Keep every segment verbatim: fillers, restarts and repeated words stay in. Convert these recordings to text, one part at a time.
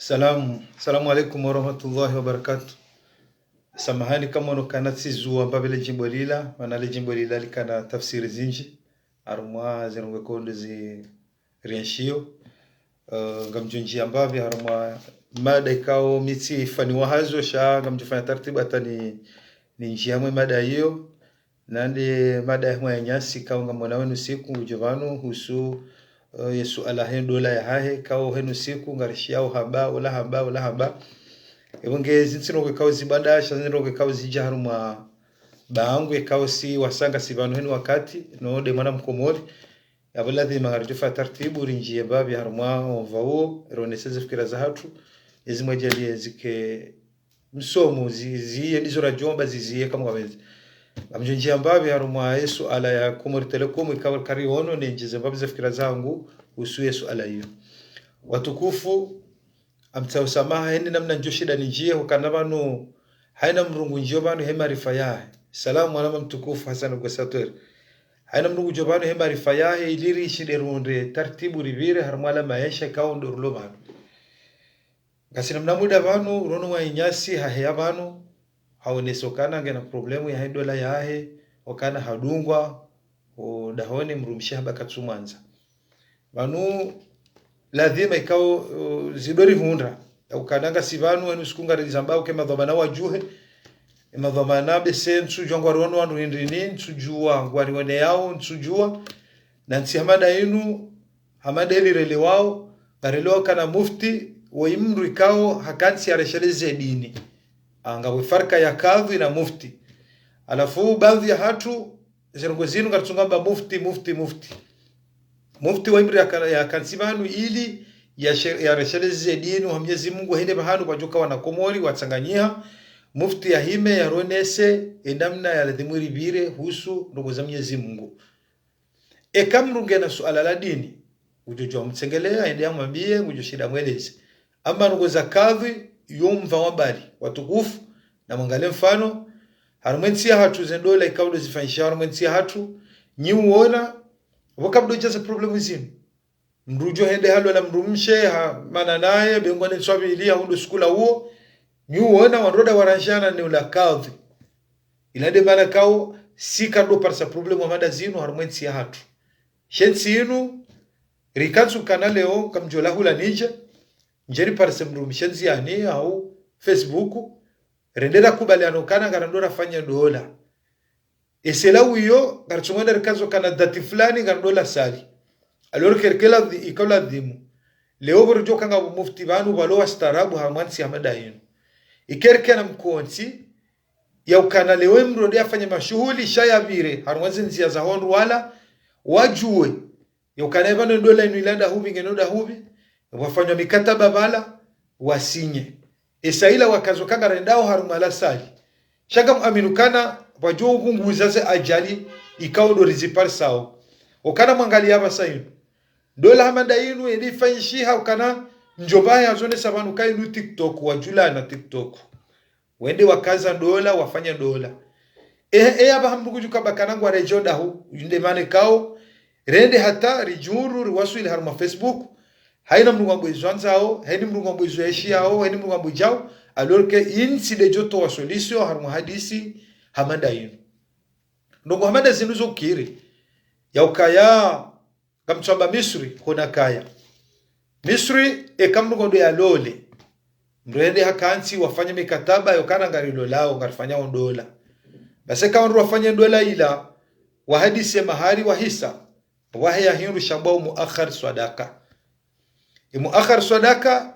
Salam, salamu alaikum warahmatullahi wabarakatuh. Samahani kamwe no kana tsizuwa mbapvi le djimbo lila, mana le djimbo lila likana tafsiri zindji, harumwa zinu ngwe kondo zi rienshio. Eh, ngamdjo ndjia mbapvi harumwa mada ikao mi tsifaniwa hazo, sha ngamdjo fanya taratibu hata ni, ni ndjia mwe mada iyo. Nande mada ya mwananyasi ikao ngamwona wenu siku ngudjo pvanu husu, eh, ye suala he ndola yahahe, ikao henu siku ngarishiao hamba, ola hamba, ola hamba. Epvo nge zintsi ndrongoo ikao zibadasha, zintsi ndrongoo ikao zidja harumwa bangu, ikao si wasanga si pvanu heni wakati, no nde mwana Mkomori. Yapvo lazima ngaridjo fanya taratibu, rindjie mbapvi harumwa omva uwo, ronese ze fikira zahatru, ezi mwedja liye zike msomo, zi-, ziye ndizo radjomba, ziziye kamwe kapvendze. Ngamdjo ndjia mbapvi harumwa ye suala ya Comores Telecom, ikao kariono, nendjeze mbapvi ze fikira zangu, husu ye suala iyo. Watukufu, ngamtsaho samaha, heni namna ndjo shinda nindjie, hukana pvanu, haina mdru ngudjo pvanu he maarifa yahe. Salamu alama mtukufu Hassan Gwesateur. Haina mdru ngudjo pvanu he maarifa yahe, ili rishinde runde taratibu ripvire, harumwa la maesha ikao ndo rilo pvanu. Ngasina mna muda pvanu, rono mwananyasi haheya pvanu, haonesa ukana ngena problemu yahe ndola yahe, ukana hadungwa, o dahoni mdrumshe hamba katsumwandza. Pvanu lazima ikao, o, zidori hundra. Ya ukana ngasi pvanu, wenu siku ngarizamba uke madhwamana wadjuhe. E madhwamana bese ntsudjuwa ngwariono wandru hindrini, ntsudjuwa ngwarioneyao, ntsudjuwa. Na ntsi hama nda inu, hama nde lirelewao, ngarelewao ukana mufti, woyi mdru ikao hakantsi yaresheleze dini. Anga we farka ya kadhwi na mufti. Halafu baadhwi yahatru, ze ndrongoo zinu ngaritsunga amba mufti, mufti, mufti. Mufti wa imri ya ka-, ya kantsi pvanu ili ya she-, ya resheleze dini wa Mwenyezi Mungu, hende pvahanu pvadjoka wana Komori watsanganyiha. Mufti yahime yaronese e namna ya ladhimu ripvire husu ndrongoo za Mwenyezi Mungu. Eka mdru ngena suala la dini, ngudjo djuwa mtsengeleya, hende yamwambiye, ngudjo shinda mweleze. Ama ndrongoo za kadhwi, yo mva wa mbali, watukufu, na mwangalie mfano, harumwa entsi yahatru ze ndola ikao ndo zifanyisha harumwa entsi yahatru, nyi uona, pvo kapvwadjo dja ze problemu zinu. Mdru udjo hende halola mdrumshe, hamana naye, bengwa ne ntsu mbili, hahundru suku la uwo, nyi uona wandru nda waranjana ne ula kadhwi. Ila nde mana ikao, si kandro parisa problemu hama nda zinu harumwa entsi yahatru. She ntsi inu, rikantsi ukana leo, ngamdjo lahula nindje, ndje riparise mdrumshe ndziani, hau Facebook, rende rakubaliana ukana ngarandro rafanye ndola. Ese la wiyo, ngaritsunga wenda rikazo ukana dati fulani, ngarandro lasali. Alors que rike ladhi-, ikao ladhimu. Leo pvo ridjo kanga pvo mufti pvanu, pvalo wastaarabu harumwa entsi hama nda inu. Ike rikena mkontsi, ya ukana leo mdru nde yafanye mashuhuli, sha yapvire, harumwa ze ndzia za hondru wala, wadjuwe. Ya ukana epvanu ndola inu ila nda hupvi, ngeno nda hupvi, wafanywa mikataba pvala, wasinye. Esa ila wakazo kanga rendao harumwa lasali. Sha ngamwamini ukana, pvwadjo upunguza ze ajali, ikao ndo riziparisao. Ukana mwangalie apvasa inu. Ndola hama nda inu, yende ifanyishiha ukana, ndjo pvahe hazonesa pvanu ka inu TikTok, wadjulana TikTok. Wende wakaza ndola, wafanya ndola. E, e, apvaha mdru kudjuka pvakana ngwaredjo ndahu, nde mana ikao, rende hata, ridjuru, riwaswili harumwa Facebook, haina mdru ngwambo izo andzao, haina mdru ngwambo izo yeshiyao, haina mdru ngwambo idjao, alors que intsi ndedjo towa solution harumwa hadisi, hama nda inu. Ndrongoo hama nda zinu zo kiri, ya ukaya, ngamtsamba Misri, hona kaya. Misri, eka mdru ngondo yalole. Mdru hende hakantsi wafanye mikataba, yo ukana ngarilolao, ngarifanyao ndola. Basi eka wandru wafanye ndola ila, wahadisi mahari wahisa, waheya hindru shambwao muakhar swadaka. E muakhar swadaka,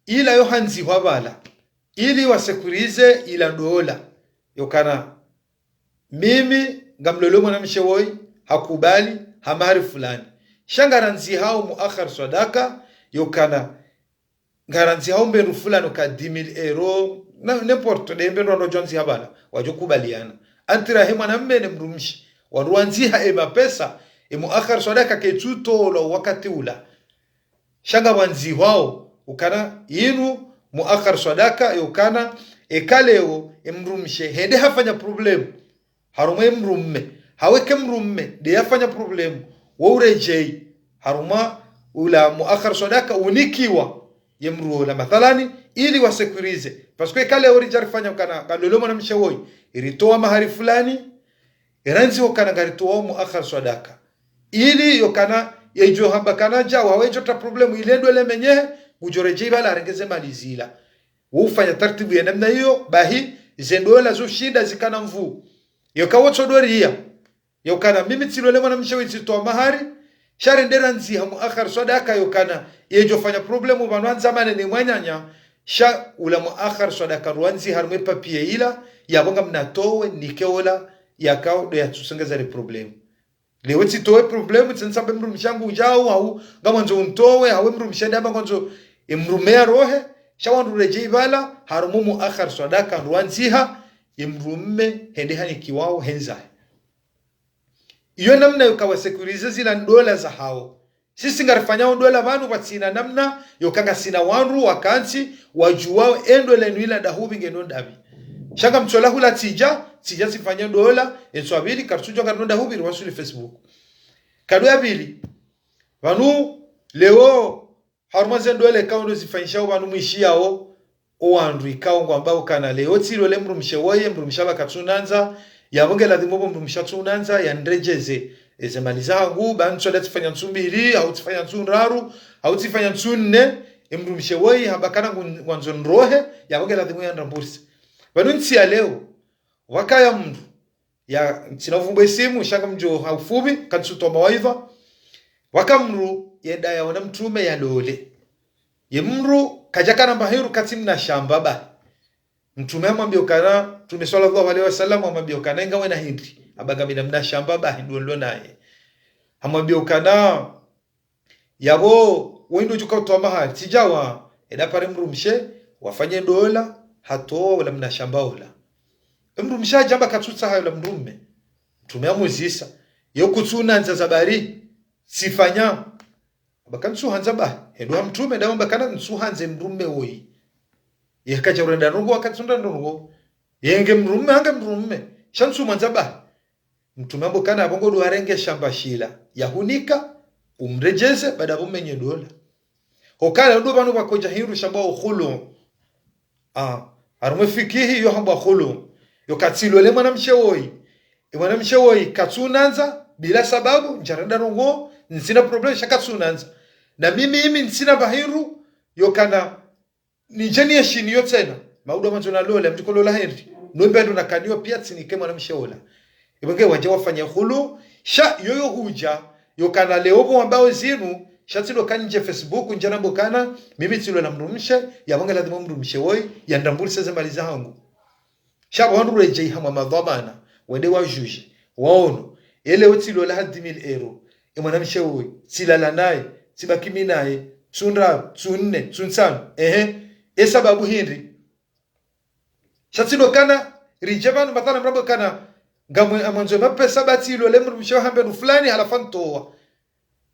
ila yo handzihwa pvala, ili wasekurize ila ndola. Yo ukana, mimi, ngamloleo mwanamshe woyi, hakubali, ha mahari fulani. Sha ngarandzihao muakhar swadaka, yo ukana, ngarandzihao mbendru fulani ka dix mille euros, na, n'importe, nde mbendru wandru wadjo andziha pvala, wadjo kubaliana. Entre he mwanamme ne mdrumshe, wandru wandziha e mapesa, e muakhar swadaka ketsu tolwa wakati ula. Sha ngapvwandzihwao, ukana inu, muakhar swadaka, yo ukana, eka leo, e mdrumshe, hende hafanya problemu. Harumwa e mdrumme, hau eka e mdrumme, nde yafanya problemu, wo uredjei, harumwa ula muakhar swadaka, unikiwa. ye mdru ola mathalani, ili wa sécuriser. Parce que eka leo ridja rifanya ukana, kalolwa mwanamshe woyi, iritowa mahari fulani, irandziha ukana ngaritowa muakhar swadaka. Ili yokana, yedjo hamba kana dja, wawe djo tra problème, ile ndola imenyehe, ngudjo redjei pvala arenge ze mali zila. Wo ufanya tartibu ya namna iyo, bahi, ze ndola zo shinda zikana nvuu. Yoka wotso doriya. Yokana mimi tsilole mwanamshe woyi tsitowa mahari, sha rende randziha muakhar swadaka yokana, yedjo fanya problème pvanu handza mane ne mwananya, sha ula muakhar swadaka rwandziha harumwa ye papier ila, yapvo ngamnatowe, nike ola, yakao ndo yatsusengeza le problème. Leo tsitowe problème, tsentsambe mdrumshe wangu udjao, hau, ngamwandzo untowe, hau mdrumshe ndamba ngamwandzo, e mdrume yarohe, sha wandru redjei pvala, harumwa muakhar swadaka rwandziha, e mdrume hende hanikiwao, hendzahe. Iyo namna yoka wa sécuriser zila ndola zahao. Sisi ngarifanyao ndola pvanu pvatsina namna, yoka ngasina wandru wakantsi, wadjuwao e ndola inu ila ndahupvi ngeno ndapvi. Sha ngamtsola hula tsidja, tsidja tsifanye ndola, entswapvili, karitsudjuwa ngarino ndahupvi, riwaswili Facebook. Kado ya pvili, pvanu, leo, harumwa ze ndola ikao ndo zifanyishao pvanu mwishiyao, o wandru ikao ngwambao ukana leo tsilole mdrumshe woyi, mdrumshe aba katsunandza, yapvo nge ladhimu pvo mdrumshe atsunandza, yanredjeze. Eze mali zangu, ba ntsola tsifanya ntsu mbili, hau tsifanya ntsu ndraru, hau tsifanya ntsu nne, e mdrumshe woyi, hamba kana ngu-, ngwandzo nrohe, yapvo nge ladhimu yandramburse. Pvanu ntsi ya leo, wakaya mdru, ya, ntsina uvumbwa isimu, sha ngamdjo ha ufupvi, kantsutowa mawaidha. Waka mdru, yenda yaona mtrume yalole. Ye mdru, kadjakana mbahindru katsi mna shamba bahi. Mtrume hamwambia ukana, Mtrume swallallahu alaihi wasallam hamwambia ukana, inga wena hindri, hamba ngamina mna shamba bahi, ndo nilo naye. Hamwambia ukana, yapvo, wewe ndo udjuka utowa mahari, tsidjawa, enda pare mdrumshe, wafanye ndola, hatowa ula mna shamba ula. E mdrumshe hadjamba katsutsaha ula mdrume. Mtrume hamuzisa, yo kutsunandza za bari, tsifanya. Hamba kantsuhandza bahi, hendo ha mtrume, ndamwamba kana ntsuhandze mdrume woyi. Ye kadja urenda ndrongo, wakati unda ndrongo. Yenge mdrume, hange mdrume, sha ntsumwandza bahi. Mtrume hamba ukana yapvo ngo ndo warenge shamba shila, yahunika, umredjeze, baada pvo menye ndola. Hukana ndo pvanu pvakodja hindru shambwao khulu. Ah, harumwa e fikihi yo hambwa khulu. Yoka tsilole mwanamshe woyi. E mwanamshe woyi katsunandza, bila sababu, ndjarenda ndrongo, ntsina problème, sha katsunandza. Na mimi imi ntsina mbahindru, yokana nidje niyeshini yo tsena. Maudu mwandzo nalole, mdjukolola hindri. Nombe ndo nakaniwa pia tsinike mwanamshe ola. Ipvo nge wadja wafanya khulu, sha yoyo hudja, yokana leo pvo wambao zinu, sha tsilo kandje Facebook, ndja nambo kana, mimi tsilola mdrumshe, yapvo nge ladhimu mdrumshe woyi, yandramburse ze mali zahangu. Sha pvo wandru redjei hamwa madhwamana, wende wa juge, waono, e leo tsilola ha dix mille euros, e mwanamshe woyi, tsilala naye, tsibaki mi naye, ntsu ndraru, ntsu nne, ntsu ntsanu, ehe, e sababu hindri. Sha tsilo kana, ridje pvanu mathala mrambo kana, ngamwe amwandzo mapesa ba tsilole mdrumshe wa hambe nu fulani, halafu antowa.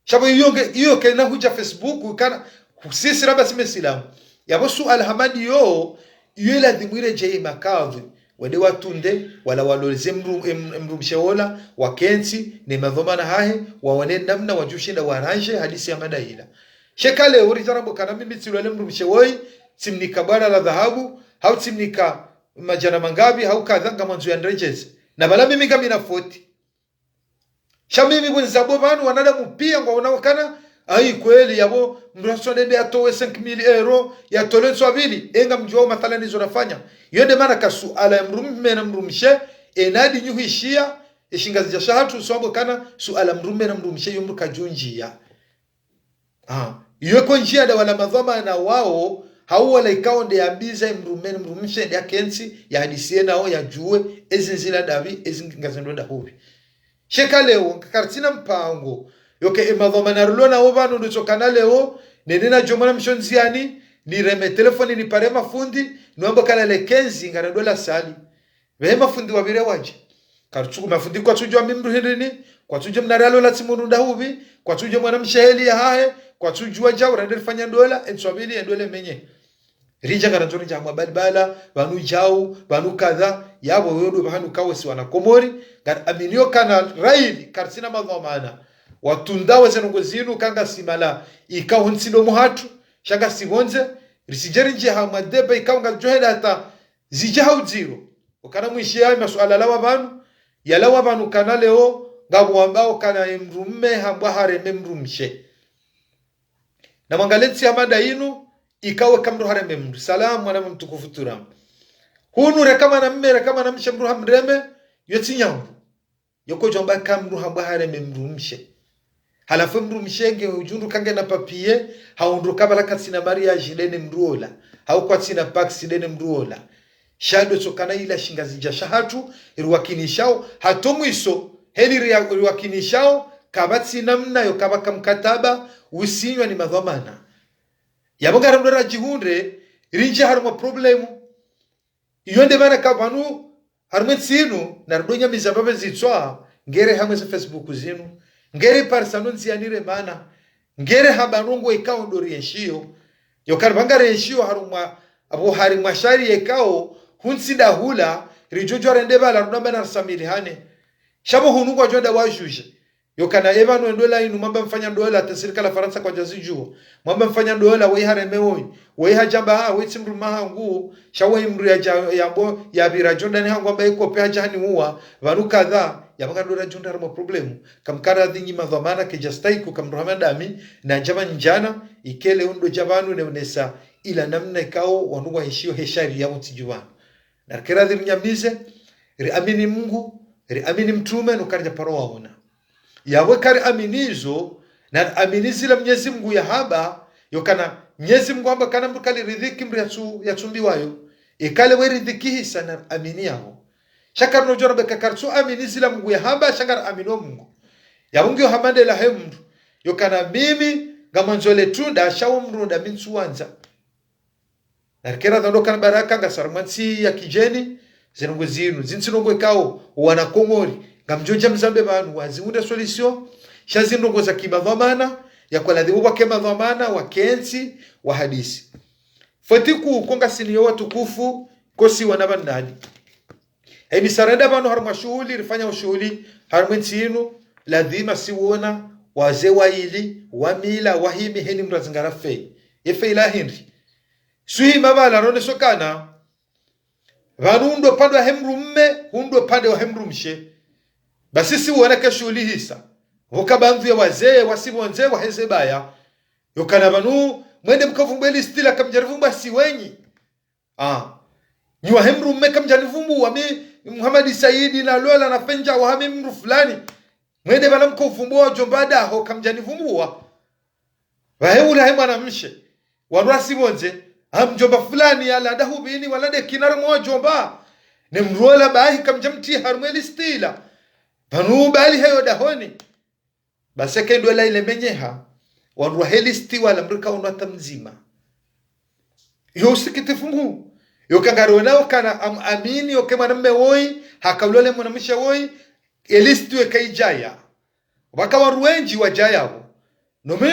Sha pvo iyo nge, iyo kena hudja Facebook, kana, sisi ramba si mesilamu. Yapvo suala hama ndiyo, iyo ladhimu iredjei makadhwi. Wende watunde, wala walole ze mdru-, em-, emdrumshe ola, wakentsi, ne madhwamana hahe, waone namna wadjoshinda waranje, hadisi ya mada ila. Sha eka leo ridja rambo kana mimi tsilole mdrumshe woyi, tsimnika bwara la dhahabu, hau tsimnika madjana mangapvi, hau kadha ngamwandzo yanredjeze. Na pvala mimi ngamina forty. Sha mimi pvwendza pvo pvanu wanadamu pia ngwaona ukana, ayi kweli yapvo, mdru asondende atowe cinq mille euros, yatole ntsu mbili, enga mdjuwa mathala ndizo nafanya. Yo nde mana ka suala ya mdrume na mdrumshe, ena ndinyuhishiya, e shingazidja shahatru, swambo kana, suala mdrume na mdrumshe, yo mdru kadjundjiya. Ah, iyo ko ndjiya nda wala madhwamana wao, hau wala ikao nde yambiza mdrume, mdrumshe, nde yakentsi, yahadisiye nao, yadjuwe, ezi ndzila ndapvi, ezi ngazendo ndahupvi. Sha eka leo, nkakaritsina mpango, yoke e madhwamana rilo nao pvanu ndo tsokana leo, nene nadjo mwanamshe ndziani, nireme telefoni nipare mafundi, nwambo kana le kenzi, ngarendo la sali. Pvehe mafundi wapvire wadje. Karitsuku mafundi kwatsudjuwa mi mdru hindrini, kwatsudjuwa mna ralo la tsi mdru ndahupvi, kwatsudjuwa mwanamshe heli yahahe, kwatsudjuwa djau rende rifanya ndola, entswabili endola menye. Ridja ngarandzo ridja hamwa balibala, pvanu djau, pvanu kadha, yapvo wewe ndo pvahanu kawe si wana Komori, ngari aminiyo kana raili, karitsina madhwamana. Watunda weze ndrongo zinu kanga simala, ikao ntsi ndo muhatru, Sha ngasi pvondze, risidje rindjie harumwa débat ikao ngazidjo henda hata zidje ha udziro. Ukana mwishiye hayo masuala yalawa pvanu, yalawa pvanu ukana leo, ngapvo wambao ukana ye mdrume hambwa hareme mdrumshe. Na mwangalie ntsi ya mada inu, ikao eka mdru hareme mdru. Salamu, mwana mtukufu Turam. Hunu reka mwanamme, reka mwanamshe mdru hamreme, yo tsi nyangu. Yo kodjo amba eka mdru hambwa hareme mdrumshe. Halafu mdrumshe nge udjo undru ka ngena papier, ha undru ka pvala katsina mariage ndene mdru ola. Hau kwatsina pacs ndene mdru ola. Sha ndo tsokana ila shingazidja shahatru, riwakinishao, hata mwiso, heli ria-, riwakinishao, kapvatsi namna yo kapvaka mkataba, usinywa ni madhwamana. Yapvo ngaramdru radjihundre, rindjie harumwa problemu. Iyo nde mana eka pvanu, harumwa entsi inu, naridjo nyamiza mbapvi zitswa, ngere harumwa ze Facebook zinu, ngere parisa no ndziani remana, ngere hamba ndrongoo ikao ndo rienshio. Yo kari pvanga rienshio harumwa, apvo harumwa sharia ikao, huntsi ndahula, ridjo djuwa rende pvala, rudjo amba narisamilihane. Sha pvo hunu ngwadjo enda wajuge. Yo kana epvanu endola inu, mwamba mfanya ndola, hata sirikali ya Farantsa kwadjazidjuwa. Mwamba mfanya ndola, weyi hareme woyi. Weyi hadja amba, ah, weyi tsi mdrume hangu, sha weyi mdru yadja, yambo, yapvira djondani hangu amba ikope hadja haniuwa, pvanu kadha, yapvo ngarudjo enda harumwa problemu. Kamkaradhi nyi madhwamana kedja stahiki, kamdru hama ndami, na djama ndjana, ikele undo dja pvanu ne unesa, ila namna ikao, wanu waenshio he sharia ya untsi dju pvanu. Narikeradhi rinyamize, riamini Mungu, riamini mtrume, no karidja paro waona. Yapvo eka riamini izo, nariamini zila Mnyezi Mungu yahamba, yo kana Mnyezi Mungu hamba kana mdru kali ridhiki mdru yatsu-, yatsumbiwayo. Ikale we ridhiki hisa nariamini yapvo. Sha karinodjo ramba eka karitsu amini zila Mungu yahamba, sha ngariamini o Mungu. Yapvo ngiyo hama ndela he mdru. Yo kana mimi, ngamwandzo le tunda, sha wo mdru ndami ntsuwandza. Narikeradhi ndo kana baraka ngasi harumwa ntsi ya kidjeni, ze ndrongoo zinu, zinu tsi ndrongoo ikao, wana Komori, ngamdjo dja mzambe pvanu, waziundre solution, sha zi ndrongoo za kimadhwamana, ya kwaladhimu wake madhwamana, wakentsi, wahadisi. Fweti kuu ko ngasini yo watukufu, ko si wana pvandani. Heni sarenda pvanu harumwa shuhuli, rifanya ushuhuli, harumwa entsi inu, ladhima si wona, wazee waili, wa mila, wahimi, heni mdru azingara fei. Ye fei la hindri. Swihi mabala rone sokana, pvanu undo pvande wa he mdrume, undo pvande wa he mdrumshe. Basi si wona ke shuhuli hisa. Pvoka pvandru ya wazee, wasi pvondze, waheze baya. Yo kana pvanu, mwende mkavumbuwe listila kamdjarivumbwa si wenyi. Ah. Nyi wa he mdrume kamdjanivumbuwa mi Muhammad Saidi na Lola na Fenja wa hami mdru fulani. Mwende pvala mkavumbuwa djomba daho kamdjanivumbuwa. Pvahe ula he mwanamshe. Wandru wasi pvondze. Ha mdjomba fulani yala dahu pvini wala de kinara mwa djomba. Ne mdru ola bahi kamdjamtria harumwa listila. Pvanu bali heyo dahoni. Basi eka ndola ile menyeha, wandru wa he listi wala mdru ka unu hata mdzima. Yo usikitifu mhuu. Yo ka ngariona ukana am-, amini, yo ke mwanamme woyi, haka ulole mwanamshe woyi, e listi we kaidjaya. Waka wandru wendji wadjaya wo. No mi,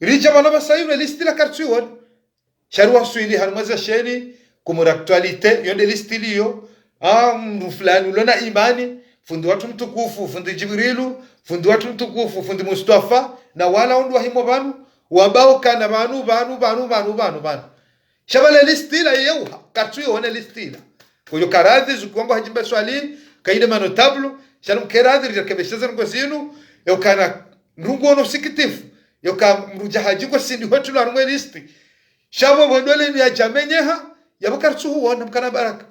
ridja pvanu pvasa inu e listi la karitsu iwona. Sha riwaswili harumwa ze sheni, Comores Actualité, yo nde listi liyo, ah, mdru fulani, ulo na imani, fundi watru mtukufu, fundi Djibrilu, fundi watru mtukufu, fundi Mustafa, na wala wandru wahimo pvanu, wambao kana pvanu, pvanu, pvanu. Sha pvale listi la yeuha, karitsu iwona listi la. Koyo karadhi, zuku wangu hadjimba swali, kaide manotablo, sha no mkeradhi, rijakebesheze ndrongoo zinu, yo kana mdru nguono usikitifu, yo ka mdru dja hadji ko sindi hwetru la harumwa e listi. Sha pvo pvo ndola inu yadja menyeha, yapvo karitsu huwona mkana baraka.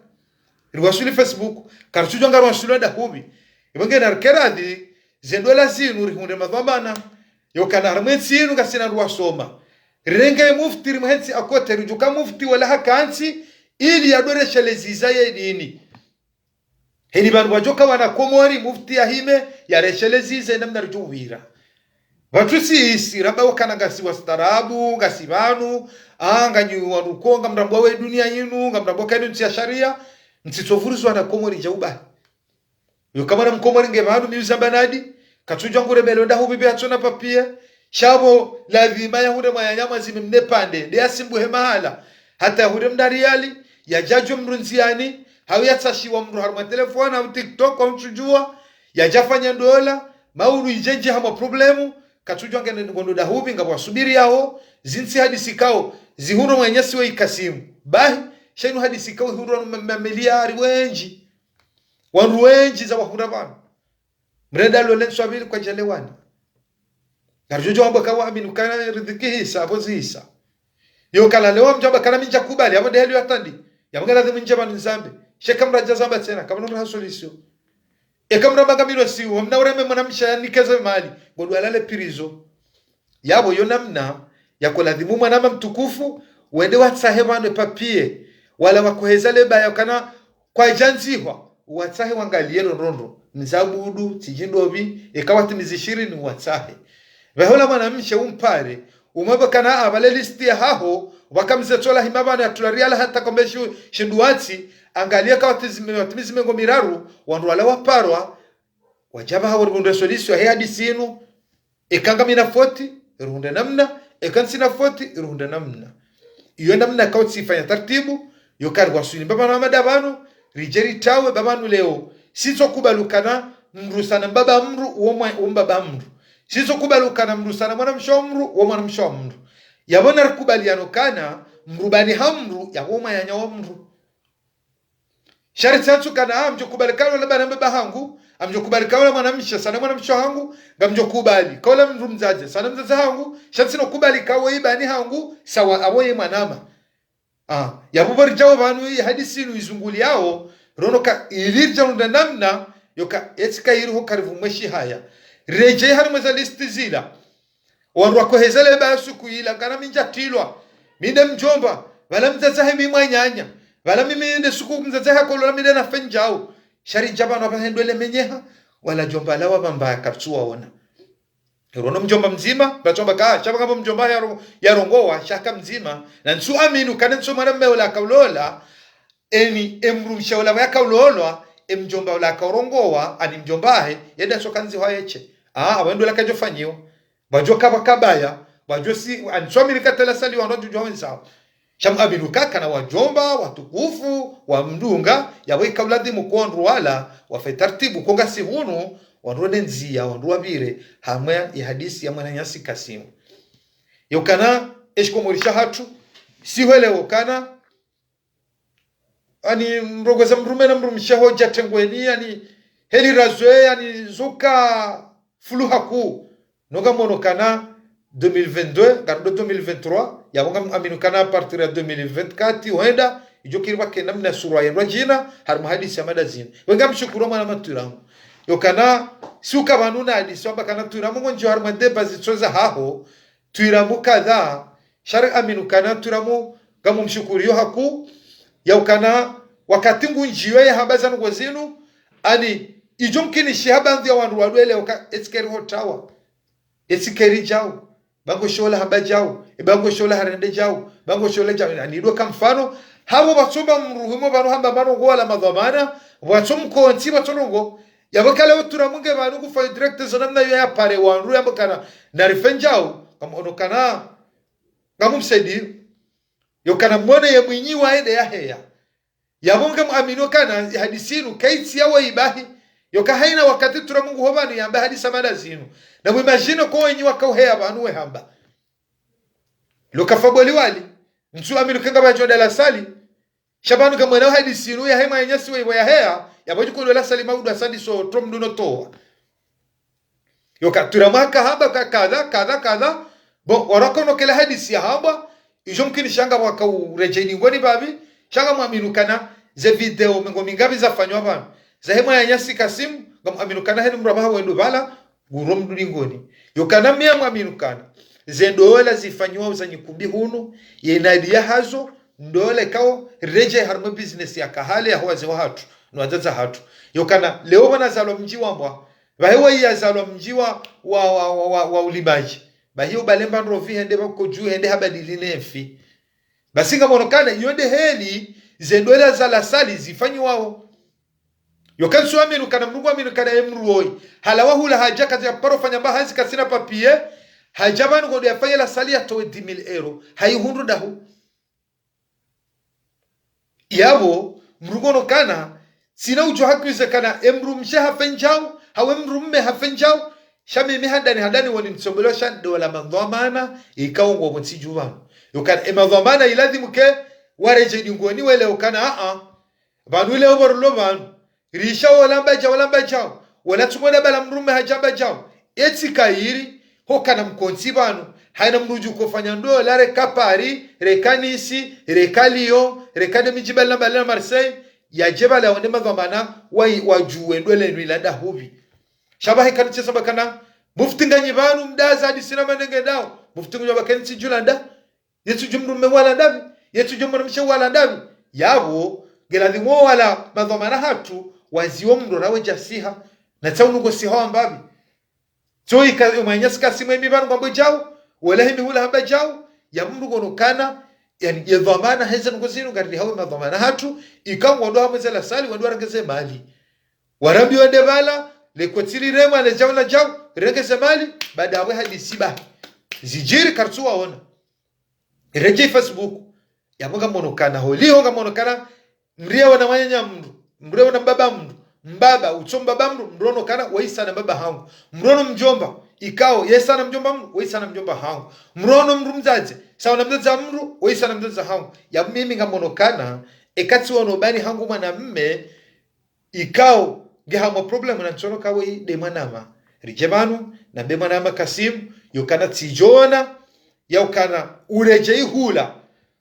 Riwaswili Facebook, karitsu djuwa ngariwaswili wenda hupvi. Ipvo nge narikeradhi, ze ndola zinu rihundre madhwamana. Yo kana harumwa entsi inu ngasina wandru wasoma. Rirenge mufti rimhentsi akote, ridjuka mufti wala hakantsi, ili yadjo resheleza ye dini. Heni pvanu pvadjoka wana Komori, mufti yahime, yaresheleze ze namna ridjo wira. Pvatsu si isi, ramba wakana ngasi wastaarabu, ngasi pvanu, ah, nganyi wandru ko, ngamrambwa we dunia inu, ngamrambwa ka inu ntsi ya sharia, ntsitso vuruza wana Komori dja ubahi. Yo ka mwana mkomori nge pvanu mi uzamba nadi, katsudjuwa ngure melo ndahu pvi pvi hatsona papier, sha pvo ladhima yahundre mwananya mdzima mne pvandre, nde yasimbuhe mahala, hata yahundre mna riali, yadjadjuwe mdru ndziani, hau yatsashiwa mdru harumwa telefoni, hau TikTok, hau ntsudjuwa, yadjafanya ndola, maulu idjendje hamwa problemu, katsudjuwa nge ngondo dahupvi, ngapvo wasubiriyao, zinu tsi hadisi ikao zihundrwa mwananyasi we Kasimu. Bahi, sha inu hadisi ikao ihundrwa no ma-, mamiliyari wendji. Wandru wendji zawahundra pvanu. Mrenda lole nswabili kwadjalewana. Ngaridjo djo wamba kawa Aminu Kana ridhiki hisa, apvo zihisa. Yo kala leo mdjo wamba kana mi ntsu kubali, apvo nde heli ya tandi. Yapvo nge ladhimu ndje pvanu nizambe. Sha eka mradja zamba tsena, kapvana mraha solution. Eka mramba ngamilo siwa, mna ureme mwanamshe yanikeze mali. Ngondo alale prison. Yapvo yo namna, yako ladhimu mwanama mtukufu, wende watsahe pvanu papier. Wala wakoheza le baya kana kwadjandzihwa, watsahe wangaliye ndrongoo. Mzabudu, tsidjindopvi, eka watimizi shirini watsahe. Pvahe ola mwanamshe umpare, umwambe kana apvale liste yahaho, wakamze tsola hima pvanu ya tulariala hata kombe shu-, shindru watsi, angaliye eka watizime-, watimizi mengo miraru, wandru wala waparwa, wadja pvaha warihundre solution yahe hadisi inu, eka ngami na foti, rihundre namna, eka ntsina foti, rihundre namna. Iyo namna ikao tsifanya taratibu, yo kari waswili mbapvanu Hamada pvanu, ridje ritawe mbapvanu leo. Sitso kubali ukana mdru usana mbaba mdru, wo mwa-, wo mbaba mdru. Sitso kubali ukana mdru usana mwanamshe wa mdru, wo mwanamshe wa mdru. Yapvo narikubaliane ukana, mdru bani ha mdru, yapvo mwananya wa mdru. Sha ritsi hatsu kana, ah, ngamdjo kubali kaula bana mbaba hangu, ngamdjo kubali kaula mwanamshe, sana mwanamshe hangu, ngamdjo kubali kaula mdru mdzadze, sana mdzadze hangu, sha ntsino kubali kawe ibani hangu, sawa apvo ye mwanama. Ah, yapvo pvo ridjao pvanu ye hadisi inu izunguliyao, rono ka ili ridja hundra namna, yo ka etsi ka iri ho karivu mweshi haya. Redjeyi harimwa eza liste zila. Wandru wakoheza le baya suku ila, kana mi ntsu tilwa. Mi nde mdjomba, pvala mdzadze hahe mi mwananya. Pvala mimi nde suku mdzadze hahe kolola mi nde nafe ndjau. Sha ridja pvanu apvaha hendo le menyeha, wala djomba lawa pvamba ya kapvatsu waona. Rono mdjomba mdzima, pvatsu wamba ka, sha pvanga pvo mdjomba yaro-, yarongowa, sha ka mdzima. Na ntsu amini ukana ntsu mwanamme ola kaulola, eni emdrumshe ola yakaulolwa, emdjomba ola kaurongowa, ani mdjomba hahe, yenda soka ndzihwa yeshe. Ah, apvo ndo la kadjo fanyiwa. Pvadjo kapva kabaya, pvadjo si, ani swamili katela sali wandru wadjudjuwa wendzawo. Sha mu Aminu kana wadjomba, watukufu, wamdunga, yapvo ikaulazimu ko wandru wala, wafe taratibu, ko ngasi hunu, wandru wende ndziya, wandru wapvire, hamwe ye hadisi ya mwananyasi Kasimu. Yo kana, eshikomori shahatru, sihwelewo kana, ani mrongoza mdrume na mdrumshe ho dja tengweni, ani heli razwe, ani zuka fuluha ku. No ngamono kana deux mille vingt-deux, ngarido deux mille vingt-trois, yapvo ngam aminu kana à partir ya deux mille vingt-quatre, hwenda, idjo kiri pvwake namna surwa yendwa djina, harimwa hadisi ya mada zinu. Wenga mshukuru mwana matwiramu. Yo kana, suka pvanu na hadisi, wamba kana twiramu ngonjo harimwa ndeba zitsoza haho, twiramu kadha, sha ri aminu kana twiramu ngamu mshukuriyo haku, ya ukana wakati ngunjiyo ya hamba zanu ngozinu, ani idjo mkini shi hamba ndhi ya wandru wadwele uka etsi keri hotawa, etsi keri djau, ba ngoshola hamba djau, e ba ngoshola harende djau, ba ngoshola djau, ani idwe ka mfano, hapvo pvatsomba mdru himo pvanu hamba mano ngo wala madhwamana, pvatso mkontsi, pvatso ndrongo, yapvo kale utwiramu nge pvanu kufa direct zo namna yo ya pare wandru yambo kana, narife ndjau, kamono kana, ngamu msaidiyo. Yo kana mwone ye mwinyi wa ende ya heya. Yapvo ngamu aminu kana hadisi inu, kaitsi ya wayi bahi. Yo ka haina wakati twiramu ngu ho pvanu yamba hadisi ya mada zinu. Na mu imagine ko wenyi waka uheya pvanu we hamba. Lo kafa boli wali. Ntsu aminu kenga pvadjo dala sali. Sha pvanu kamwena hadisi inu ya hema ya nyasi we ya heya. Yapvo djuko lo la sali maudu asandi so trom duno towa. Yo ka twiramu haka hamba ka kadha, kadha, kadha. Bon, warakono kela hadisi ya hamba, idjo mkini sha nga waka uredjeni ngoni pvapvi, sha ngamu aminu kana ze video mengo mingapvi zafanywa pvanu. Za hemwa ya nyasi Kasimu, ngamu aminu kana heni mdru apvaha wendo pvala, nguro mdru lingoni. Yo kana mi ngamu aminu kana. Ze ndola zifanywa uza nyikumbi hunu, ye nadi ya hazo, ndola ikao, redje harimwa business ya kahale ya ho wazee wahatru, no wadzadze wahatru. Yo kana, leo pvanu zalwa mdji wa mbwa, pvahe wayi yazalwa mdji wa, wa, wa, wa, wa, wa ulimadji. Bahi yo balemba ndrovi hende pvako dju hende habadili ne mfi. Basi ngamono kana, yo nde heli, ze ndola za la sali zifanyiwao. Yo kantsu aminu kana mdru ngu aminu kana ye mdru woyi. Hala wahula hadja kazi ya paro fanya mba hazi kasina papier. Hadja pvanu ngodo ya fanya la sali ya towe dix mille euros. Hayi hundru dahu. Yapvo, mdru ngono kana, tsina udjo hakize kana, e mdrumshe hafe ndjau, hawe mdrume hafe ndjau, Sha mimi handani, handani woni nitsombelewa sha ndo wala madhwamana, ikao ngwao pvontsi dju pvanu. Yokana, e madhwamana iladhimu ke, waredjei dingoni wele ukana, a-a. Pvanu ile opvo rilo pvanu. Risha wola mbadjao, wola mbadjao. Wola tsumwona bala mdrume hadja mbadjao. Etsi kayiri, hukana mkontsi pvanu. Haina mdru dju kofanya ndola reka Paris, reka Nice, reka Lyon, reka nde midji mbali na mbali na Marseille. Yadje bala wone madhwamana, wa, wadjuwe ndola inu ilanda hupvi. Sha pvahe kani tsi samba kana, mufti nganyi pvanu mdaza hadisi na manenge ndao. Mufti nganyi pvanu kani tsi djulanda. Yetsu djo mdrume wala ndapvi, yetsu djo mwanamshe wala ndapvi. Yapvo, ngeladhimu wala madhwamana hatru, waziwo mdru rawe djasiha, na tsaunu ngosiha wa mbapvi. Tso ika, umanyasi kasi mwe mi pvanu ngwambo djau, wala himi hula hamba djau, ya mdru ngono kana, yani, ye dhwamana heze nungu zinu, ngarili hawe madhwamana hatru, ika ngwandro hamwe ze lasali, wandro warengeze mali. Warambi wende pvala, le kotsi riremwa, le djau na djau, rengeze mali, baada apvo hadisi ba. Zidjiri kartsu waona. Redjei Facebook. Yapvo ngamonokana, holiho ngamonokana, mdru ye wana wananya mdru, mdru ye wana mbaba mdru, mbaba, utso mbaba mdru, mdru onokana, waisa na mbaba hangu. Mdru ono mdjomba, ikao, yesa na mdjomba mdru, waisa na mdjomba hangu. Mdru ono mdru mdzadze, sawa na mdzadze mdru, waisa na mdzadze hangu. Yapvo mimi ngamonokana, eka tsi wono bani hangu mwanamme, ikao, nge hamwa problème na ntsono kawe nde mwanama. Ridje pvanu, na be mwanama Kasimu, yokana tsidjona, yaukana uredjei hula.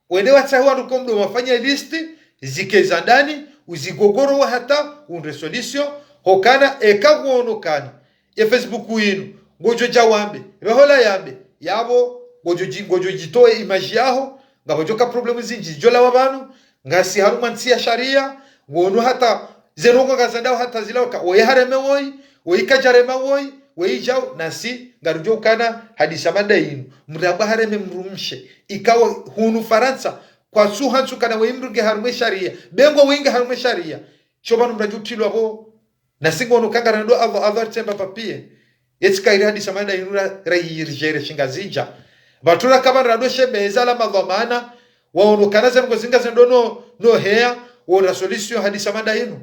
Wende watsahe wandru ko mdo wafanye liste, zike za ndani, uzigogoro wa hata, undre solution, hukana eka kuonokana. Ye Facebook yinu, ngodjo dja wambe, pvahola yambe, yapvo, ngodjo dji-, ngodjo djitowe image yaho, ngapvo djoka problème zindji, djolawa pvanu, ngasi harumwa ntsi ya sharia, ngonu hata, ze nungu ngazandao hata zilawa ka, woyi hareme woyi, woyi kadjarema woyi, woyi djau, nasi, ngarudjo ukana, hadisa mada yinu, mdru amba hareme mdrumshe, ikao hunu Farantsa, kwatsu hantsu kana woyi mdru nge harumwe sharia, be ngo woyi nge harumwe sharia, sho pvanu mdru adjo utilwa pvo, nasi ngono kangara ndo Allah, Allah artsemba papier. Yetsi kayiri hadisa mada yinu ra, ra yiri djere shingazidja. Pvatsu ra kapvandra ndo shemeza la madhwamana, waonokana ze nungu zinga ze ndo no, no heya, wona solution hadisa mada yinu.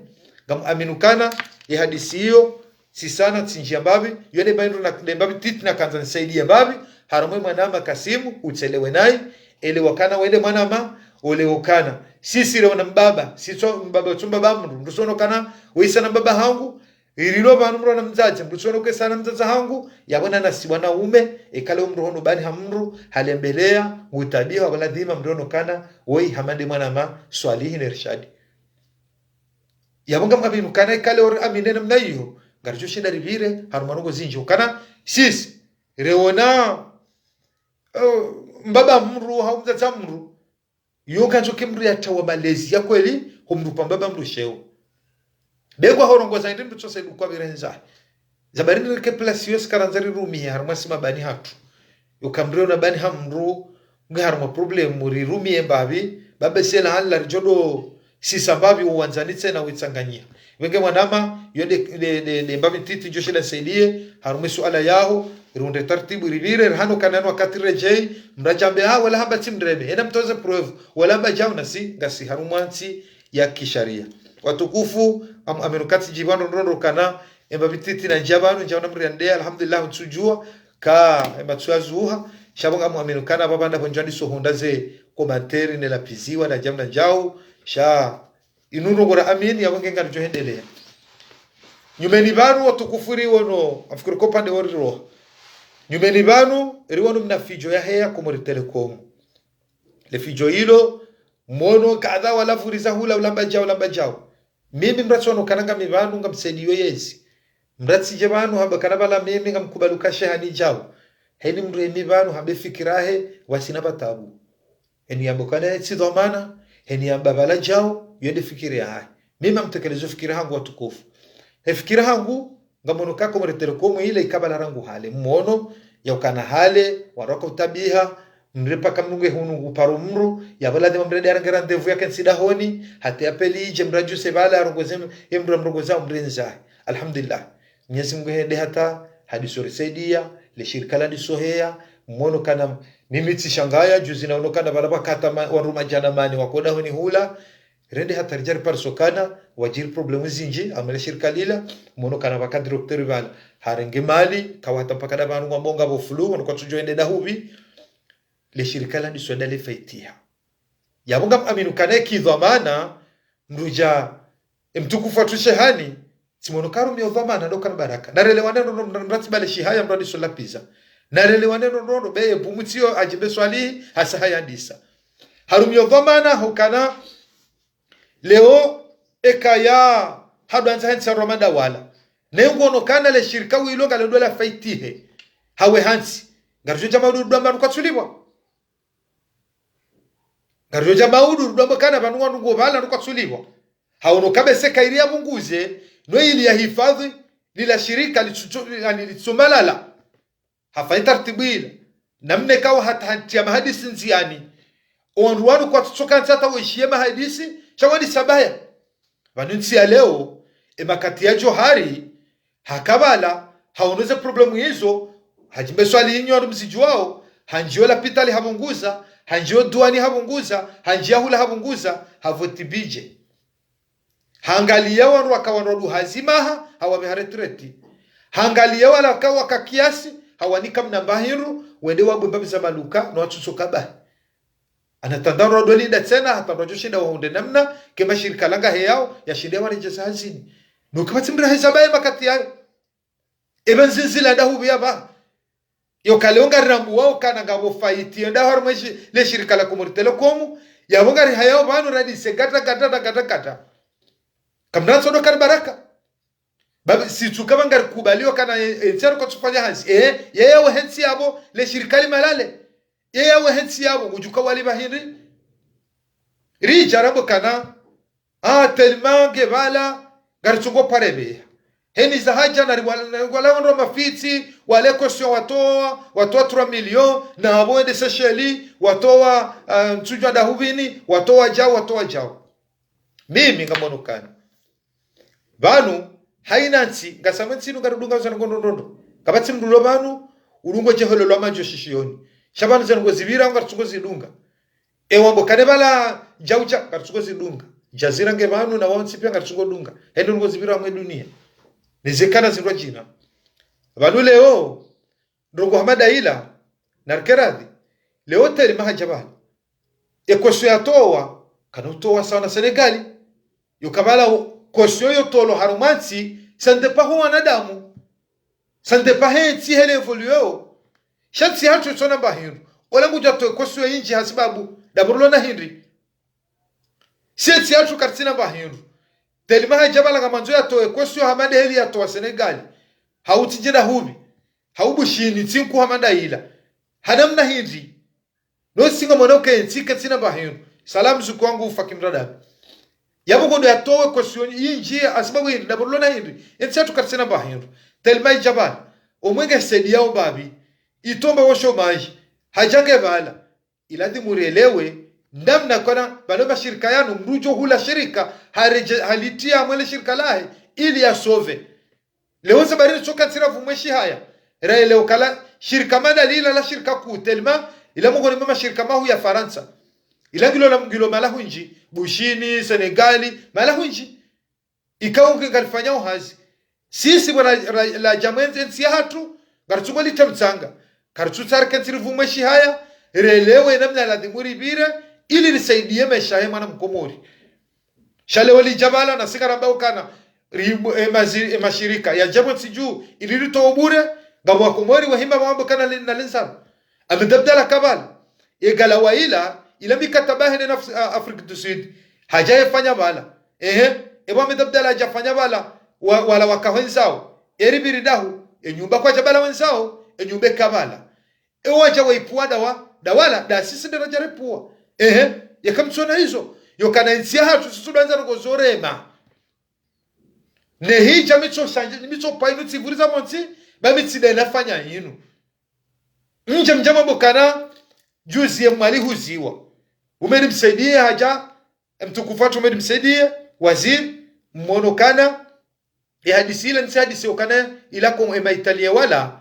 Ngam aminukana, ye hadisi iyo, tsi sana, tsi ndjia mbapvi, yo nde mba yinu na, nde mbapvi titi na kandza nisaidiye mbapvi, harumwe mwanama Kasimu, utselewe nayi, ele wakana wende mwanama, ole okana. Sisi re wana mbaba, sitso mbaba, utso mbaba mdru, mdru tsono kana, waisa na mbaba hangu, irilo pvanu mdru wana mdzadze, mdru tsono kesa na mdzadze hangu, yapvo na nasi wanaume, eka le mdru hono bani ha mdru, halembeleya, ngutabiha, apvo ladhima mdru onokana, woyi hama nde mwanama, Swalihi ne Rishadi. Yapvo ngam aminukana eka le ori amine namna iyo, ngaridjo shinda ripvire, harumwa nungu zindji, ukana, sisi, re wana, eh, mbaba mdru, hau mdzadze mdru, yo kandzo ke mdru yatawa malezi ya kweli, ho mdru pa mbaba mdru sheo. Be ngwa horongoza indi mdru tsose ndu kwa pvirendza. Zabari ndirike place yo sikarandza rirumiye harumwa si mabani hatru. Yoka mdru yona bani ha mdru, nge harumwa problème, rirumiye mbapvi, babe sela hanla ridjo ndo sisa mbapvi uwandzani tsena witsanganyiha. Wenge mwanama, yo nde, nde, nde, nde mbapvi titi djo shila nsaidiye, harumwe suala yaho, riundre tartibu ripvire, rihano kanano wakati redjei, mdru adjambe, ah, wala hamba tsi mdreme, ena mtoze preuve, wala hamba djau nasi, ngasi harumwa ntsi ya kisharia. Watukufu, am-, aminu katsi djipvandro ndrondro kana, e mbapvi titi na ndjia pvanu, ndjia pvanu mriandea, alhamdulillah, ntsudjua, ka, e matsu ya zuha, sha pvo ngam aminukana, pvapvanda pvo ndjandi sohonda ze, commentaire, ne lapviziwa, na djamna ndjau, sha, inu ndrongoo ra amini, yapvo nge ngaridjo hendeleya. Nyumeni pvanu watukufu riwono, amfikiri ko pvande wo riroha. Nyumeni pvanu, riwono mna fidjo ya heya Comores Telecom. Le fidjo ilo, mono kadha wala pvuriza hula ulamba djau, ulamba djau. Mimi mdru tsono kana ngami pvanu ngamsaidiyo yezi. Mdru tsidje pvanu hamba kana pvala mimi ngamkubali uka sheha ni djau. Heni mdru emi pvanu hambe fikira he, wasina pvatabu. Heni yamba kana tsi dhwamana, heni yamba pvala djau, yo nde fikira yahahe. Mimi ngamtekelezo fikira hangu watukufu. He fikira hangu, ngamono ka Comores Telecom ile ika pvala rangu hale. Mono, yaukana hale, wandru waka utabiha, mdru paka mdru nge hunu ngu paro mdru, yapvo ladhima mdru nde arenge rendez-vous yake ntsi dahoni, hata ye appel idje mdru adjuse pvala arongoze, ye mdru amrongoza mdru ndzahe. Alhamdulillah. Mwenyezi Mungu hende hata, hadiso risaidia, le shirika landiso heya, mono kana mimi tsishangaya, juzi naono kana pvala pvakata ma-, wandru madjana mane wako dahoni hula, Rende hata ridja ripare sokana, wadjiri problemu zindji, amwe le shirika lila, mwono kana pvaka directeur pvala. Harenge mali, kawa hata mpaka nda pvanu ngwambao ngapvo flou, wandru kwatsudjo wende ndahupvi, le shirika la ndiso nda le faitiha. Yapvo ngam aminu kana eki dhwamana, mndru dja, e mtukufu watru shehani, tsi mwono karumia dhwamana ndo kana baraka. Narelewane ndrondro mndru ratsi bale shihaya mndru ndiso lapviza. Narelewane ndrondro be ye pvumutsi yo adjimbe swali hasa haya ndisa. Harumia dhwamana hukana leo eka ya hadwandza hentsi ya Rwamanda wala. Ne ngwono kana le shirika wilo ngalo ndo la faitihe. Hawe hantsi. Ngaridjo dja maudu rudwamba ndru kwatsulipvwa. Ngaridjo dja maudu rudwamba kana pvanu wandru ngo pvala ndru kwatsulipvwa. Hawono kabese kairi ya pvunguze, no ili ya hifadhi, lila shirika litsuto, yani litsomalala. Hafanya tartibu ila. Namna kawa hata hantia mahadisi ndziani. Owandru wanu kwatsutsoka ntsi hata weshiye mahadisi, sha wandisa baya. Pvanu ntsi ya leo, e makati ya Johari, haka pvala, hawono ze problemu izo, hadjimbe swali inyo wandru mzidjuwao, handjiyo lapitali hapvunguza, handjiyo duwani hapvunguza, handjiya hula hapvunguza, havoti bidje. Hangaliya wandru waka wandru wadu hazi maha, hawapveha retraite. Hangaliya wala ka waka kiasi, hawanika mna mba hindru, wende wabwe mbapvi za maluka, no watsutsoka bahi. Ana tandaro doli nda tsena, hata ndro djoshinda wahundre namna, ke mashirika la ngahe yao, yashinde yawaredjeza hazini. No kapvatsi mndru haheza bahi makati yayo. Eba nzinzila ndahupvi ya pvaha. Yo kale onga rirambuwao kana ngapvo faiti yenda harumwa eshi, le shirika la Comores Telecom, yapvo ngarihayao pvanu radise gata, gata, na gata, gata. Kamnatso ndo kari baraka. Babi, sitsuka pva ngarikubaliyo kana e, e, ntsi yanu kwatsufanya hazi. E, yeye we hentsi yapvo, le shirika limalale. Yeye we hentsi yapvo, ngudjuka walipva hindri. Ridja rambo kana, ah, tellement nge pvala, ngaritsungo pare pveya. Heni za hadja nari wala, nari wala wandru wa mafitsi, wale caution watowa, watowa trois millions, na apvo wende Seychelles, watowa, ah, ntsudjwa ndahupvini, watowa djau, watowa djau. Mimi ngamono kana. Pvanu, haina ntsi, ngasamwe ntsi inu ngaridunga zanu ngo ndrondrondro. Kapvatsi mndru lo pvanu, ulungo djeholo lwa madjo shishiyoni. Sha pvanu zanu ngo zipvira, ngaritsungo zidunga. Ewa mbo kane pvala djau dja, ngaritsungo zidunga. Djazira nge pvanu na wao ntsi pia ngaritsungo dunga. Hendo ngo zipvira mwe dunia. Nizekana zindrwa djina. Pvanu leo, ndrongo hama nda ila, narikeradhi. Leo teli mahadja pvanu. E caution yatowa, kana utowa sawa na Senegali. Yo ka pvala caution yo tolwa harumwa ntsi, ça dépend ho wanadamu. Ça dépend he ntsi hele évolué o. Sha ntsi hatru tsona mba hindru. Ola ngudja towe caution yindji hasibabu, ndapvo rilo na hindri. Si ntsi hatru karitsina mba hindru. Teli mahadja pvala ngamandzo yatowe caution hama nde heli yatowa Senegali. Hau tsi djenda hupvi. Hau Bushini, ntsi nkuu hama nda ila. Hana mna hindri. No singa mwana uke ntsi katsina mba hindru. Salamu zuku wangu ufa kimradami. Yapvo kodo yatowe caution yindji, hasibabu hindri, ndapvo rilo na hindri. Entsi hatru karitsina mba hindru. Teli mahadja pvala. Omwenge sedi yao mbapvi. Itomba wo chômage. Hadja nge pvala. Iladhimu rielewe, namna kana, pvalo mashirika yanu, mndru djo hula shirika, haredje, halitriya mwe le shirika lahe, ili ya sauve. Leo sababu ritsoka ntsi rapvumwe shihaya. Raelewa kala shirika mana lila la shirika kuu teli ma, ila mongoni mwa mashirika mahuu ya Farantsa. Ila ngilo la, ngilo mahala hwindji, Bushini, Senegali, mahala hwindji. Ikao nge ngarifanyao hazi. Sisi pvwana ra, ra, la djamwendze ntsi yahatru, ngaritsungo litra mtsanga. Karitsutsaha rike ntsi ripvumwe shihaya, rielewe namna ladhimu ripvire, ili risaidiye maesha ye mwana mkomori. Sha leo lidja pvala na si ngaramba ukana, ri, e, mazi, e, mashirika, yadja pvo ntsi dju, ili ritowe bure, ngapvo wakomori wahima wambo kana li, na linzaro. Ahmed Abdallah ka pvala, egala wa ila, ila mikataba hene na Af, a, Afrique du Sud, hadja yefanya pvala. Ehe, epvo Ahmed Abdallah hadja fanya pvala, wa, wala waka hwenzao, eripviri dahu, enyumba kwadja pvala wenzao, enyumba eka pvala. Ewadja waipvua dawa, dawala, da sisi nde radja ripvua. Ehe, yeka mtsona izo, yo kana entsi yahatru sisi udwandza ndrongo zorema. Ne hidja mitso shanje, mitso pa inu tsivuriza montsi, ba mi tsi nde nafanya inu. Mdja mdja mambo kana, juzi ye Mwali huziwa. Umeri Msaidie hadja, mtukufu watru Umeri Msaidie, waziri, mwono kana, ye hadisi ila ntsi hadisi ukana, ila ko ema Italie wala,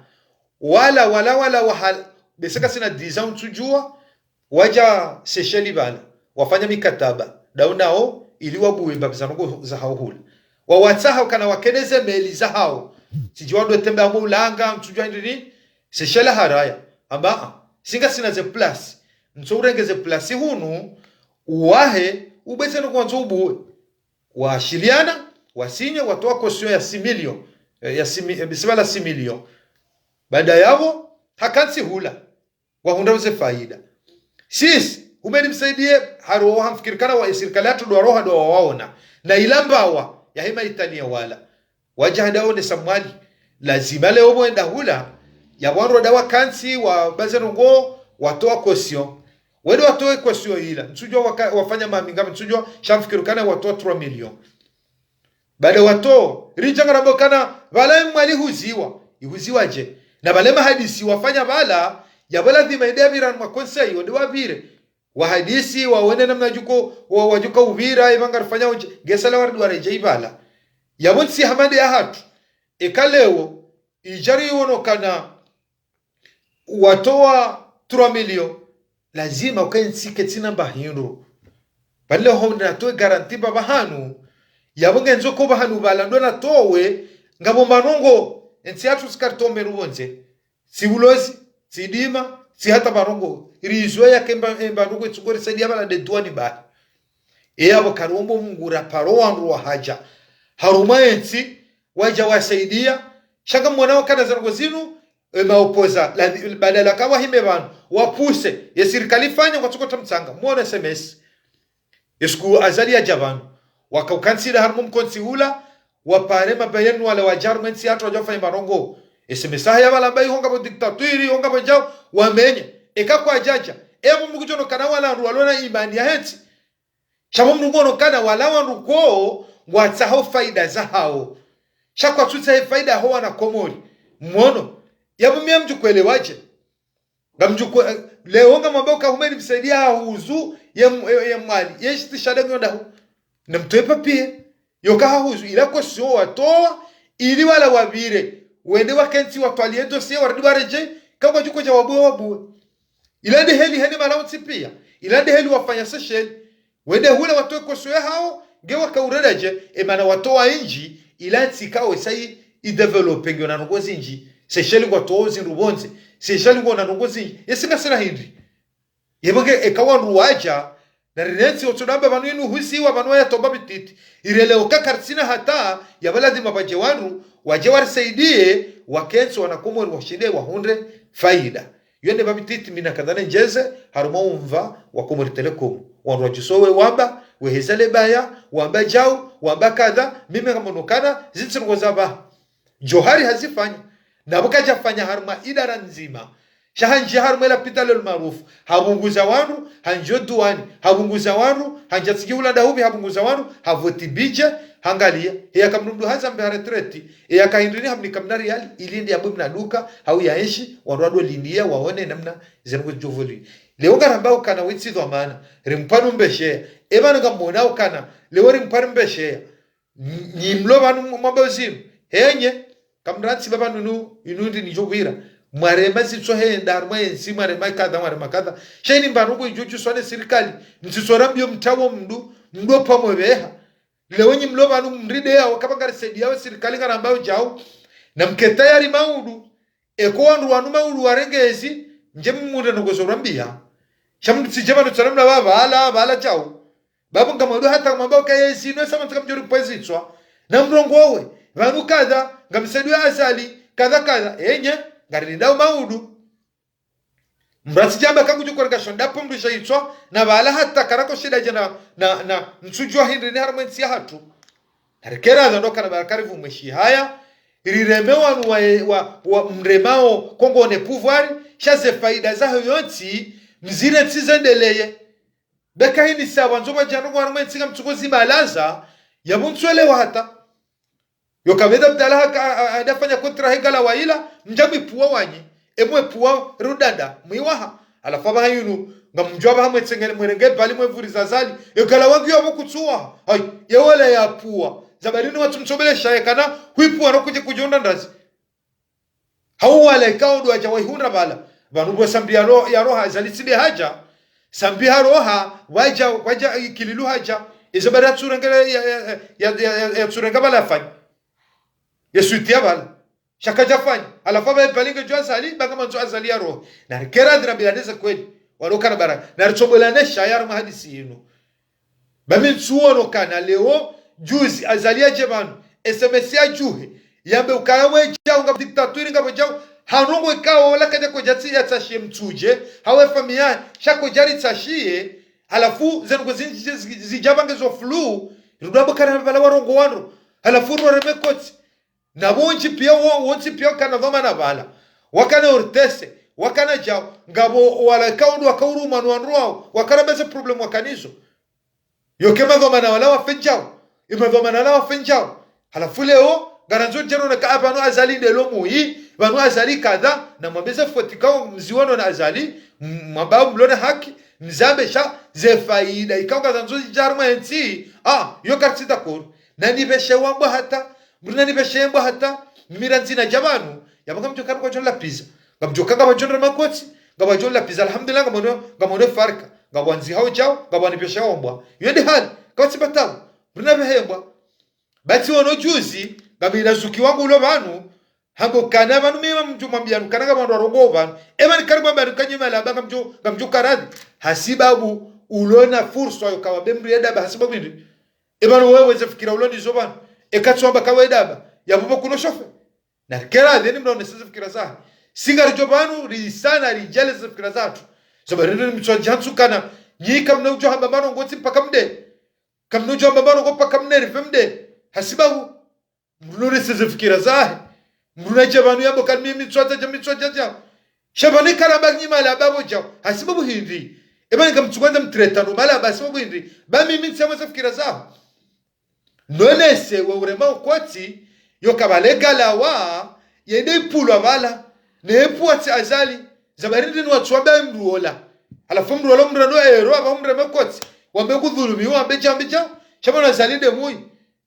wala, wala, wala, wahal, bese kasina dix ans ntsudjua, wadja Seychelles pvala, wafanya mikataba, dau nao, ili wabuwe mbapvi za ndrongoo za hawo hula. Wawatsaha ukana wakene ze meli za hawo. Tsidjuwa ndo tembe amo ulanga, ntsudjuwa hindri ni, Seychelles haraya. Amba, ah, si ngasina ze place. Ntso urenge ze place hunu, uwahe, ubeze no kwandzo ubuwe. Washiliana, wasinye, watowa caution ya six millions, eh, ya six mi-, eh, bisiba la six millions. Baada yapvo, hakantsi hula. Wahundra uze faida. Sisi, Houmed Msaidié, haroha mfikiri kana wa sirikali hatru ndo waroha ndo wawaona. Na ila mbawa, ya hema Italia wala. Wadja handa wone sa Mwali. Lazima leo pvo wenda hula, ya wandru wada wakantsi, wabaze ndrongoo, watowa caution. Wende watowe caution ila. Ntsudjuwa waka-, wafanya mambo mingapi, ntsudjuwa sha mfikiri kana watowa trois millions. Baada watowa, ridja ngaramba ukana, pvala Mwali ihuziwa. Ihuziwa dje? Na pvale mahadisi wafanya pvala, yapvo lazima inde yapvira harumwa conseil, wende wapvire. Wahadisi, wawone namna djuko, wa-, wadjuka upvira, ipva ngarifanya udje, ngesala warudi waredjei pvala. Yapvo ntsi hama nde ya hatru. Eka leo, idjari iwono kana, watowa trois millions, lazima uke ntsi ketsina mba hindru. Pvale ho natowe garantie mba pvahanu, yapvo ngendzo ko pvahanu pvala ndo natowe, ngapvo mba ndrongoo, entsi yatru tsi kartome rupvondze. Tsi ulozi, tsi dima, tsi hata mba ndrongoo. Irizo yake mba, mba ndrongoo itsungo risaidia pvala nde duwani pvala. E yapvo kariombo Mungu raparo wandru wahadja harumwa entsi, wadja wasaidia. Sha ngamwona ukana ze ndrongoo zinu, e maopoza, la, badala ka wahime pvanu, wapuse, ye sirikali ifanye, kwatsuko ta mtsanga, mwone S M S. Ye suku Azali yadja pvanu, waka ukantsi ila harumwa mkontsi ula, wapare mabayanu wale wadja harumwa entsi yatru wadja wafanye mba ndrongoo. S M S haya pvala amba iho ngapvo dictature, iho ngapvo djau, wamenye. Eka kwadjadja, e pvo mndru kudjono kana wala wandru walona imani ya hentsi. Sha pvo mndru ngono kana wala wandru ko, ngwatsaho faida za hawo. Sha kwatsutsahe faida ho wana Komori. Mwono, yapvo mi ngamdjukwelewa dje? Ngamdjukwe-, eh, leo ngamwamba uka Houmed Msaidié hahuzu ye m-, ye, ye Mwali, ye shiti shada ngyonda hu. Namtowe papier, yoka hahuzu, ila caution watowa, ili wala wapvire. Wende wakentsi watwaliye dossier, warudi waredjei, kangwadjuko dja wabuwe wabuwe. Ila nde heli hene mala wontsi pia. Ila nde heli wafanya Seychelles. Wende hula watowe caution ya hawo, nge waka uredjei, e mana watowa indji, ila ntsi kawe sa i, i développer ngiyo na ndrongoo zindji. Seychelles ngwatowo zindru pvondze. Seychelles ngwona ndrongoo zindji. Ye si ngasina hindri. Ye pvo nge eka wandru wadja, na rinentsi otsu namba pvanu inu husiwa pvanu waya tomba mititi. Ireleo ka karitsina hata, yapvo lazima pvadje wandru, wadje warisaidie, wakentsi wana Komori washinde wahundre faida. Yo nde pvapvi titi mi nakandza nendjeze, harumwa umva wa Comores Telecom. Wandru wadjisowe wamba, weheza lebaya, wamba djau, wamba kadha, mimi ngamono kana, zintsi ndrongoo za pvaha. Djohari hazifanya, na pvo kadjafanya harumwa idara ndzima. Sha handjiya harumwa lapitalo El Maarouf, hapvunguza wandru, handjiyo duwani, hapvunguza wandru, handjiya tsidji hula ndahupvi, hapvunguza wandru, havoti bidje, hangaliya, eya ka mndru mndru haza mbe ha retraite, eya ka hindri ni hamnika mna riyali, ili ndi yabwe mna duka, hau ya enshi, wandru wado lindiya, waone namna zenu kudjovoli. Leo ngaramba ukana wetsi dhwamana, rimpvanu mbesheya, epvanu ngamona ukana, leo rimpvanu mbesheya, nyi mlo pvanu mwamba uzinu, henye, kamrantsi pvapvanu inu, inu ndi nidjo pvira. Mwarema zitso henda, harumwa entsi, mwarema kadha, mwarema kadha. Sha ini mba ndrongoo idjo djuswa ne sirikali, mtsitso rambiyo mtawo mndru, mndru opvamwe pveha. Leo nyi mlo pvanu mride yawo, kapva ngarisaidiyao sirikali ngarambao djau. Na mke tayari maudu, eko wandru wanu maudu warenge ezi, ndje mundre ndrongoo zo rambiya. Sha mndru tsidje pvanu tsara mla pva, pvala, pvala djau. Bapvo ngamwendo hata mwamba uka yezi ino esa mantsaka mdjori pvwezitswa. Na mrongowe, pvanu kadha, ngamsaidiyo Azali, kadha kadha, enye, ngarilindao maudu. Mratsi djamba kangudjo koreka shonda pvo mndru shaitswa, na pvala hata karako shida djana, na, na, ntsudjuwa hindri ni harumwa entsi yahatru. Narikera za ndoka na barakari pvumwe shihaya, rireme wanu wa, wa, wa mremao Kongo ne pouvoir, sha ze faida zaho yontsi, mzire ntsi zendeleye. Beka hini sa wandzo wadja ndrongoo harumwa entsi ngamtsuko zibalaza, ya mntswelewa hata. Yo kapvedja Abdallah haka, a, a, adafanya kontra he galawa ila, mdja mwipvuwa wanyi. Emwepvuwa rudada, mwiwaha. Halafu apvaha yinu, ngamdjuwa apvaha mwetsengele, mwerenge bali mwepvuriza Azali. Egalawa ngiyo apvo kutsuwaha. Hayi, ye wala yapvuwa. Zabarini watsu mtsobelesha ye kana, hwipvuwa no kudje kudjonda ndazi. Hau wala ikao ndo wadja waihundra pvala. Pvanu pvo Sambi ya ro-, ya roha, Azali tsi nde hadja. Sambi ha roha, wadja, wadja ikililu hadja. Izo bari yatsurengele, ya, ya, ya, ya, ya, yatsurenga pvala yafanya. Ye suite ya pvala. Sha kadjafanya. Halafu apvahe pvalinge djo Azali, ba ngamwandzo Azali yarohe. Na rikera dhira bila neze kweli. Walo kana baraka. Na ritsobola ne shayar mahadisi yinu. Ba mi ntsuono kana leo, juzi, Azali yadje pvanu, S M S yadjuhe, yambe ukaya we djau, nga dictature ngapvo djau, ha ndrongoo ikao ola kadja kodja tsi yatsashiye mtsudje, hawe famiyi, sha kodja ritsashiye, halafu ze ndrongoo zindji zi-, zidja pvange zo flou, rudwa bo kana pvala warongoa wandru, halafu rwareme kotsi. Na wontsi pia wo-, wontsi pia wakana dhwamana pvala. Wakana O R T C, wakana djau, ngapvo wala ikao ndo wakauruma no wandru wao, wakana beze problème wakana izo. Yoke madhwamana wala wafe djau, imadhwamana wala wafe djau. Halafu leo, ngarandzo djero neka apvanu Azali ndelo muyi, pvanu Azali kadha, na mwambe ze foti ikao mziwono na Azali, m-, mwamba mlona haki, mzambe sha, ze faida, ikao ngarandzo djaro mwa entsi, ah, yo kartsi d'accord. Na nipveshe wambwa hata, mrina nipveshe mbwa hata, mimi randzi nadja pvanu, yamba ngamdjo kana kwadjo nlapviza. Ngamdjo kana ngapvadjo nra makotsi, ngapvadjo nlapviza, alhamdulillah, ngamwono, ngamwono farka, ngapvwandzihao djau, ngapvwanipveshe wambwa. Yo nde hali, kapvatsi pvatabu, mrina pvehembwa. Ba tsi wono juzi, ngamina zuki wangu ulo pvanu, hango kana pvanu mimi mdjo mwambia nukana ngamwandru warongoa pvanu. Eba nikari mwambia nukanyi malaba ngamdjo, ngamdjo karadhi. Hasibabu ulona furswa yoka wambe mdru yedaba hasibabu hindri. Eba no wewe ze fikira ulo nizo pvanu. Eka tsuamba ka wedaba. Yapvo pvo kuno shofe. Na rikera dheni mdru aonese ze fikira zahe. Si ngaridjo pvanu, risana, ridjale ze fikira zatru. Sababu rinu ni mitswa djantsu kana. Nyi kamna udjo hamba mano ngotsi mpaka mde. Kamna udjo hamba mano ngo mpaka mne rife mde. Hasibabu. Mdru nonese ze fikira zahe. Mdru nadje pvanu yambe kana mimi mitswa dja, mitswa dja dja. Sha pvanu ikana ba nyi malaba pvo djau. Hasibabu hindri. Eba ngamtsukwandza mtreta no malaba hasibabu hindri. Ba mimi ntsemwa ze fikira zaho. Nonese we urema ukotsi, yoka pvale galawa, yende ipvulwa pvala. Ne ipvua tsi Azali. Sababu rinu ni watsuamba mdru ola. Halafu mdru ola mdru ano ero, apva mrema ukotsi. Wambe kudhulumiwa, wambe djau, wambe djau. Sha pvanu Azali nde muyi.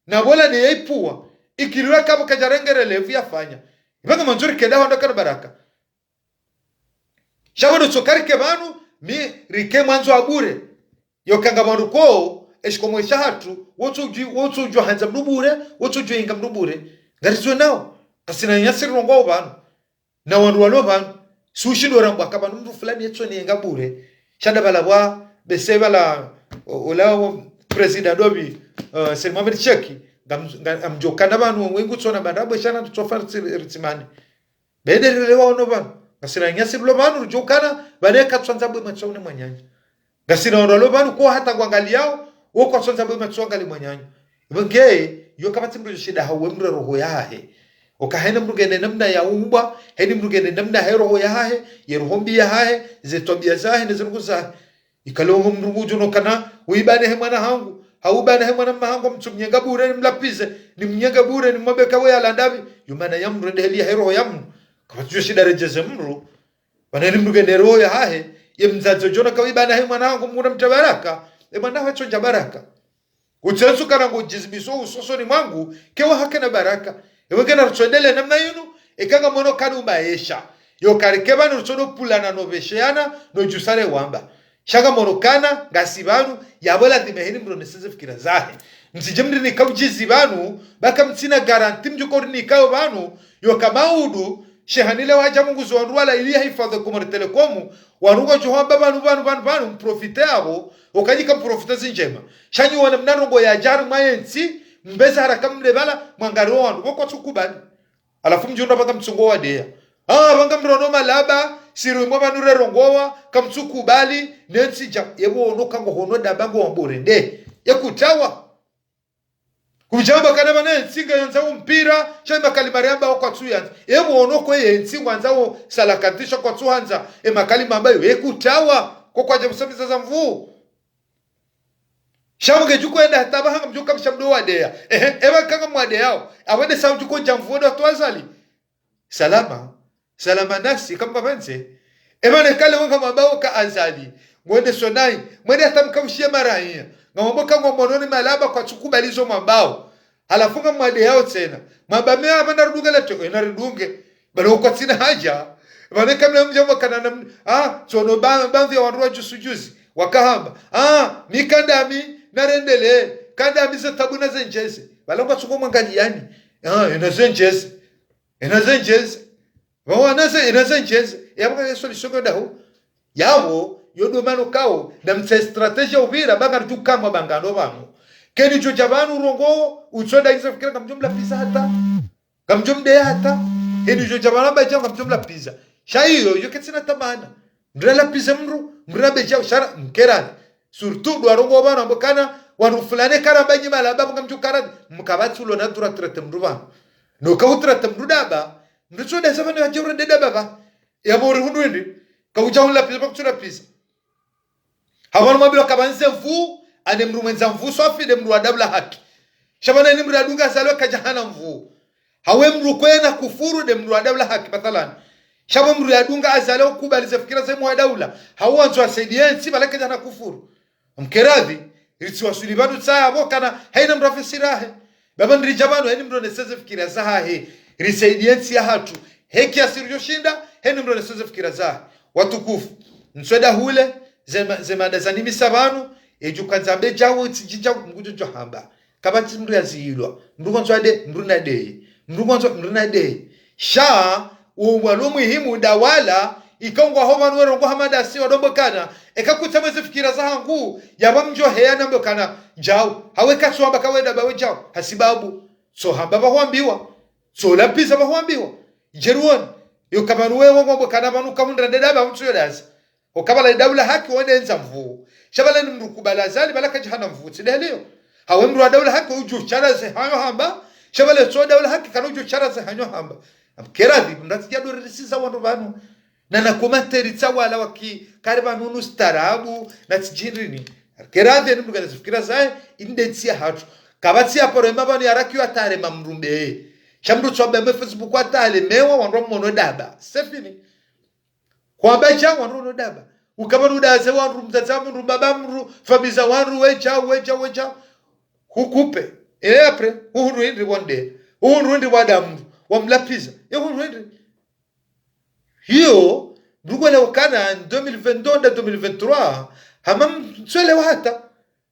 Na pvola ne yaipvua, ikilula kapvo kadjarengere levu yafanya. Ipva ngamwandzo rike daho ndo kana baraka. Sha pvanu tsoka rike pvanu, mi rike mwandzo wa bure. Yoka ngamwandzo ko, eshiko mwesha hatru, wotsudji, wotsudjo handza mdru bure, wotsudjo inga mdru bure. Ngarizwe nao, kasina nyasi rirongoa pvanu. Na wandru walo pvanu, si ushindo rambwa ka pvanu mdru fulani yetso ni enga bure. Sha nda pvala pvwa, bese pvala, o-, ola wo président dobi, eh, Said Mohamed Cheikh, ngam-, nga-, ngamdjo kana pvanu, wengu tsona bandrabo, sha na tsofa ritsi-, ritsimani. Bende rilewa ono pvanu, ngasina nyasi rilo pvanu, rudjo kana, pvale katswandza bwe matso ne mwananya. Ngasina wandru walo pvanu ko hata ngwangaliyao, wo kwatsondza bwe matso wangali mwananya. Ipvo nge, yo kapvatsi mdru shida hawe mdru roho yahahe. Oka hena mdru ngende namna ya umbwa, heni mdru ngende namna he roho yahahe, ye roho mbi yahahe, ze twabia zahe, ne ze ndrongoo zahe. Ikale wo mdru ngudjo no kana, uibane he mwana hangu, hau ubane he mwana mma hangu, mtsumnyenga bure, nimlapvize, nimnyenge bure, nimwambe ka we yala ndapvi, yo mana ya mdru ende heli ya he roho ya mdru. Kapvatsi yo shida redjeze mdru, pvanu eli mdru ngende roho yahahe, ye mdzadze udjo no ka uibana he mwana hangu mnguna mtra baraka, e mwana hawe tsondja baraka. Utsentsu kana ngudjizibiso usosoni mwangu, ke wa hakena baraka. Ewe ngena rutsoendele namna yinu, eka ngamwono kana umaesha. Yoka rike pvanu rutsono pvulana no pvesheana, no djusane wamba. Sha ngamwono kana, ngasi pvanu, yapvo ladhima heni mdru nonese ze fikira zahe. Mtsidje mdru nika udjizi pvanu, ba kamtsina garanti mdjuko rinikayo pvanu, yoka maudu, shehani leo hadja munguzo wandru wala ili yahifadhwi Comores Telecom, wandru ngwadjo hamba pvanu, pvanu, pvanu, pvanu, mprofite yapvo, okadjika mprofite zindjema. Sha nyi wana mna ndrongoo ya djari mwa yentsi, mbeza haraka mle pvala, mwangariwa wandru, wo kwatsukubali. Halafu mdjunda pvanga mtsungo wa deya. Ah, pvanga mrono malaba, siru imwa pvanu rerongowa, kamtsukubali, nentsi dja, yepvo ono kango hono daba ngo wambure nde. Ye kutawa. Kudjamba kana pvanu entsi ngayandza umpira, sha makalima riamba wo kwatsuyandza. Yepvo ono kwe yentsi ngwandza wo salakadhisha kwatsuhandza, e makalima ambayo, ye kutawa, ko kwadja musamiza za mvu. Sha mnge djuko enda hata pvaha ngamdjuka mshamdo wa deya. Ehe, epva kanga mwa deyao. Awende sa udjuko dja mvu wende watu Azali. Salama. Salama nasi, kamka pvandze. Epva ne kale wanga mwambao ka Azali. Mwende sonai. Mwende hata mkaushiye maraiya. Ngamwambo ka ngwa mwanoni malaba kwatsukubali zo mwambao. Halafu ngamwa deyao tsena. Mwamba me apva naridunge leto, e naridunge. Bala wo kwatsina haja. Pvanu kamla mdja mwakana na m-, ah, tsono ba-, baadhwi ya wandru wa jusu juzi. Wakahamba. Ah, mi kandami, Narendelee, kanda ambize tabu na zendjeze. Pvala ngwatsuko mwangaliyani. Ah, ena zendjeze. Ena zendjeze. Pvawana ze, ena zendjeze. Yapvo ka solution ko daho. Yapvo, yo ndo mana kao, na mtse stratégie upvira, banga rudjukamwa banga no pvanu. Keni djo dja pvanu urongoa, utsoda ize fikira kamdjo mlapviza hata. Kamdjo mdeya hata, heni djo dja pvanu amba djao kamdjo mlapviza. Sha iyo, yo ketsina tamana. Mdru alapvize mdru, mdru abeya djao, sha ra, mkerani. Surtout, ndo warongoa pvanu, amba kana, wandru fulani kara mbanyi malaba, mkamdjo karani, mkapvatsi ulo na dura traité mdru pvanu. No ka utraité mdru daba, mdru tsoda sa pvanu yadje urende daba pva. Yapvo uri hundru hindri, kaudja unlapviza, pvakutsulapviza. Hapvanu mwambilwa kapvandze mvuu, ane mdru mwendza mvuu swafi nde mdru wa daula haki. Sha pvanu ene mdru yadunga azalwa kadja hana mvuu. Hawe mdru kwena kufuru nde mdru wa daula haki, mathalan. Sha pvo mdru yadunga azalwa ukubali ze fikira ze mwa daula. Hawe wandzo asaidiye ntsi pvala kadja hana kufuru. Mkeradhi, ritsiwasuli pvanu tsaya pvo kana, haina mdru afesirahe. Baba ndridja pvanu, heni mdru onese ze fikira zahahe. Risaidiye ntsi yahatru. Heki asirudjo shinda, heni mdru onese ze fikira zahe. Watukufu, ntsoda hule, ze ma-, ze mada zanimisa pvanu, edjo kandza mbe djao, tsi dji djao, mkudjo djo hamba. Kapvatsi mdru yaziyilwa. Mdru kwandzo ade, mdru nadeye. Mdru kwandzo, mdru nadeye. Sha, uwalo muhimu dawala, ikao ngwaho pvanu werongoa hama dasi wadombo kana, eka kutsamweze fikira zahangu, yapvo mdjo heya nambe kana, djao. Hawe katsuamba kawe daba we djao. Hasibabu. Tsohamba pvahwambiwa. Tsolapviza pvahwambiwa. Djeruoni. Yo kapvanu we wongo mbe kana pvanu kamundra nde daba mtsu yo dazi. Okapvala daula haki wende ndza mvuu. Sha pvala ni mdru kubali azali, pvala kadja hana mvuu. Tsi ndeheliyo. Hawe mdru wa daula haki udjo shara ze hanyo hamba. Sha pvala tso daula haki kana udjo shara ze hanyo hamba. Mkeradhi, mdru atsidja dori risiza wandru pvanu. Na na commentaire tsa wala waki, kari pvanu nu starabu, na tsidjindrini. Mkeradhi, ni mdru kana ze fikira zahe, inde ntsi yahatru. Kapvatsi ya paro ema pvanu yarakiwa atare mamdru mbe. Sha mdru tso amba mbe Facebook atare mewa, wandru wamono daba. C'est fini. Hwamba djao wandru no daba. Ukaba nudaze wandru mdzadze mdru baba mdru famiyi za wandru we djao, we djao, we djao. Hukupe. Et après, uhundru hindri wande. Uhundru hindri wada mdru. Wamlapviza. Ye uhundru hindri. Hiyo, mdru kwele ukana deux mille vingt-deux na deux mille vingt-trois. Hama mtswele wa hata.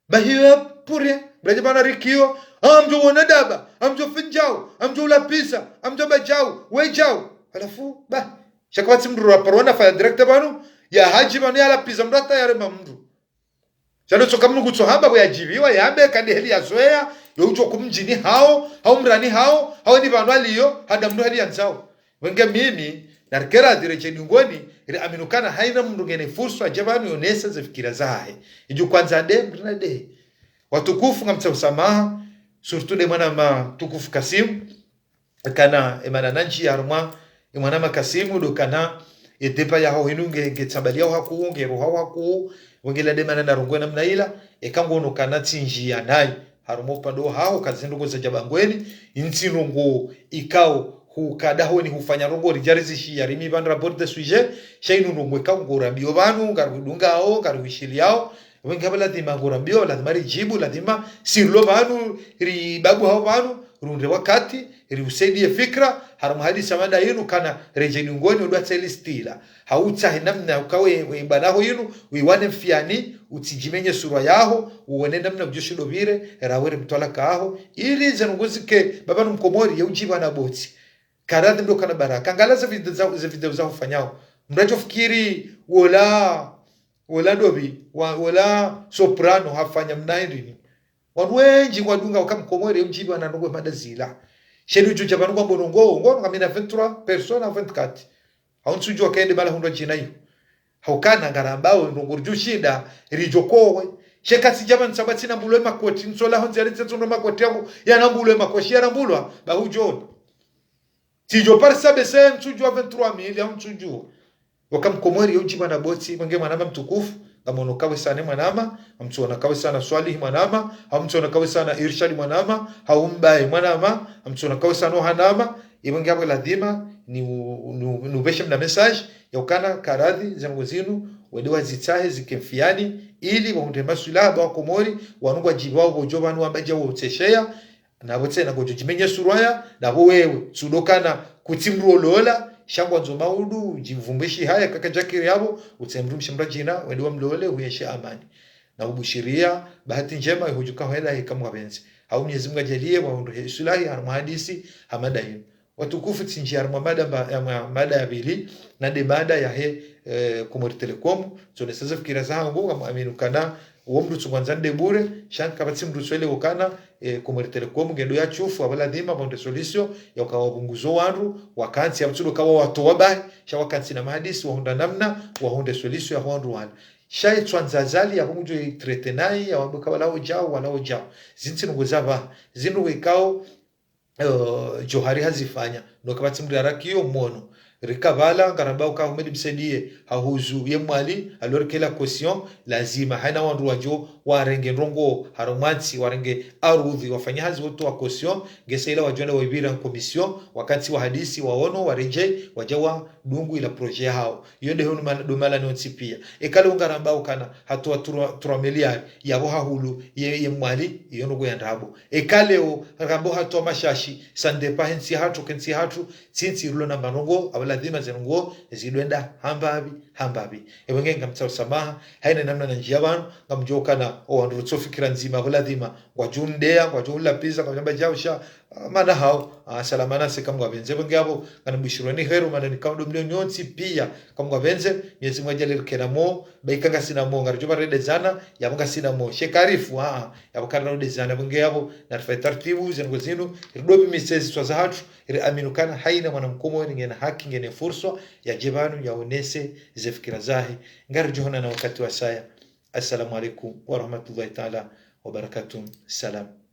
Ba hiyo ya pure, mradji pvanu rikiyo, amdjo wona daba, amdjo fanya djao, amdjo ulapviza, amdjo amba djao, we djao. Halafu, ba, sha kapvatsi mdru raparwa na faya direct pvanu, ya hadji pvanu yalapviza mdru hata yarema mdru. Sha ndo tsoka mdru kutso hamba kwe yadjibiwa, yambe kandeheli yazoweya, yo udjo kumdjini hawo, hawo mrani hawo, hawo ni pvanu aliyo, hada mdru hali yandzao. Wenge mimi, narikera adhire dje dungoni, ri amini ukana haina mdru ngena fursa yadje pvanu yonese ze fikira zahe. Idjo kandza nde, mdru nade. Watukufu ngamtsaho usamaha, surtout nde mwanama mtukufu Kasimu, kana emana nandji harumwa, emwanama Kasimu, ndo kana, e deba yaho hinu nge, nge tsabali yaho hakuu, nge roho hakuu, wenge la nde mana narongowe namna ila, eka ngono kana tsi ndjiya nayi. Harumwa upande wahaho, kazi ndrongoo zadja bangweni, intsi ndrongoo ikao hukaya dahoni hufanya ndrongoo ridja rizishiya rimi pvanu ra aborder sujet, sha inu ndrongoo ikao ngorambiyo pvanu, ngarihudungao, ngarihwishiliyao, wenge hapvo lazima ngorambiyo, lazima ridjibu, lazima sirilo pvanu, ribabu hao pvanu, rundre wakati, riusaidiye fikira, harumwa hadisi ya mada inu kana redje dungoni udwa tseli stila. Hautsahe namna ukawe, we bwana ho yinu, wiwane mfiyani, utsidjimenye surwa yaho, uwone namna udjoshindo pvire, rawe ri mtwalaka aho, ili ze ndrongoo zike, baba nu mkomori, ye udjibu na botsi. Karadhi ndo kana baraka. Ngala ze video za, ze video za ufanyao. Mradjo fikiri, wola, wola ndopvi, wa, wola soprano, hafanya mna hindrini. Wandru wendji wadunga waka mkomori, ye udjibu na ndrongoo mada zila. Sheni udjo dja pvanu ngwambo ndrongoo, ngono ngamina vingt-trois personnes à vingt-quatre. Hau ntsudjuwa kende mala hundrwa djina iyo. Haukana ngarambao ndrongoo ridjoshinda, ridjokowe. Sheka tsi djama ntsamba tsina mbulwe makoti, ntsola hondze yali tsetsundo makoti yangu, yanambulwe makoshi, yanambulwa, ba hudjona. Tsidjo parisa bese ntsudjuwa vingt-trois mille, hau ntsudjuwa. Waka mkomori ye udjibu na botsi, wenge mwanama mtukufu, ngamono kawe sana mwanama, ngamtsuona kawe sana Swalihi mwanama, ngamtsuona kawe sana Irshad mwanama, hau Mbaye mwanama, ngamtsuona kawe sana Hanama, iwe nge hapvo lazima, ni u-, ni u-, ni upveshe mna message, ya ukana karadhi, ze ndrongoo zinu, wende wazitsahe, zike mfiyani, ili wahundre maswilaha, ba wakomori, wanu ngwadjibiwao pvo djo pvanu wamba dja wo utsesheya, na pvo tsena ngodjo djimenye surwa ya, na pvo wewe, tsudo kana kutsi mdru olola, sha ngwandzo maudu, djimvumbwe shi haya, kaka djakiri yapvo, utse mdru mshe mdru djina, wende wamlole, uyenshi amani. Na ubushiria, bahati ndjema, ihudjuka hwenda hika mwa pvendze. Hau Mwenyezi Mungu ajaliye, wahundru he isulahi, harumwa hadisi, ha mada yinu. Watukufu, tsindji harumwa mada mba-, ya mwa-, mada ya pvili, na nde mada yahe, eh, Comores Telecom, tsonesa ze fikira zahangu, ngam amini ukana, uwo mdru tsu ngwandzo nde bure, sha kapvatsi mdru tsu elewa ukana, eh, Comores Telecom, ngendo ya shufu, apvo ladhima, pvondre solution, ya uka wapvunguzo wandru, wakantsi, ya mtsudo kawa watowa bahi, sha wakantsi na mahadisi, wahundra namna, wahundre solution ya wandru wala. Sha itswandza Azali, ya kumdjo itrete nayi, ya wambe ka wala ujao, wala ujao. Zintsi nungu za pvaha, zinu wekao, eh, Johari hazifanya. No kapvatsi mdru arakiyo mwono. Rika pvala, ngarambao ka Ahmed Msaidie, hahuzu ye Mwali, alorikela caution, lazima. Haina wandru wadjo, warenge ndrongoo, harumwa ntsi, warenge arudhi, wafanye hazi wotowa caution, ngesa ila wadjo wende waipvira commission, wakantsi wahadisi, waono, waredjei, wadja wadungu ila projet hao. Iyo nde hunu mana, ndo mana nontsi pia. Eka leo ngarambao ukana, hatowa trois, trois milliards, yapvo hahulu, ye, ye Mwali, iyo nungu ya ndrabo. Eka leo, ngarambao hatowa mashashi, ça dépend he ntsi hatru, ke ntsi hatru, tsintsi rulo na marongo, apvo ladhima ze ndrongoo, zidwenda hambapvi, hambapvi. Epvo nge ngamtsaho samaha, haina namna na ndjia pvanu, ngamdjo ukana, o wandru rutso fikira ndzima, apvo ladhima, ngwadjo ndeya, ngwadjo lapviza, ngwadjo amba djao sha, ah, mana hao, ah, salama nasi kamwa pvendze. Epvo nge apvo, ngani bushirwa ni heru, mana ni kamdo mlio nyontsi pia, kamwa pvendze, Mwenyezi Mungu ajaliye rikena mo, baika ngasina mo, ngaridjo baredezana, yapvo ngasina mo. Shekarifu, ah, ah, yapvo karina udezana, epvo nge apvo, na rifanye taratibu, ze ndrongoo zinu, ridopvi misezi swa za hatru, iri amini ukana, haina mwana mkomori ngena haki, ngena fursa, yadje pvanu, yaonese, ze fikira zahe. Ngaridjo honana wakati wasaya. Assalamu alaikum wa rahmatullahi ta'ala wa barakatuh. Salam.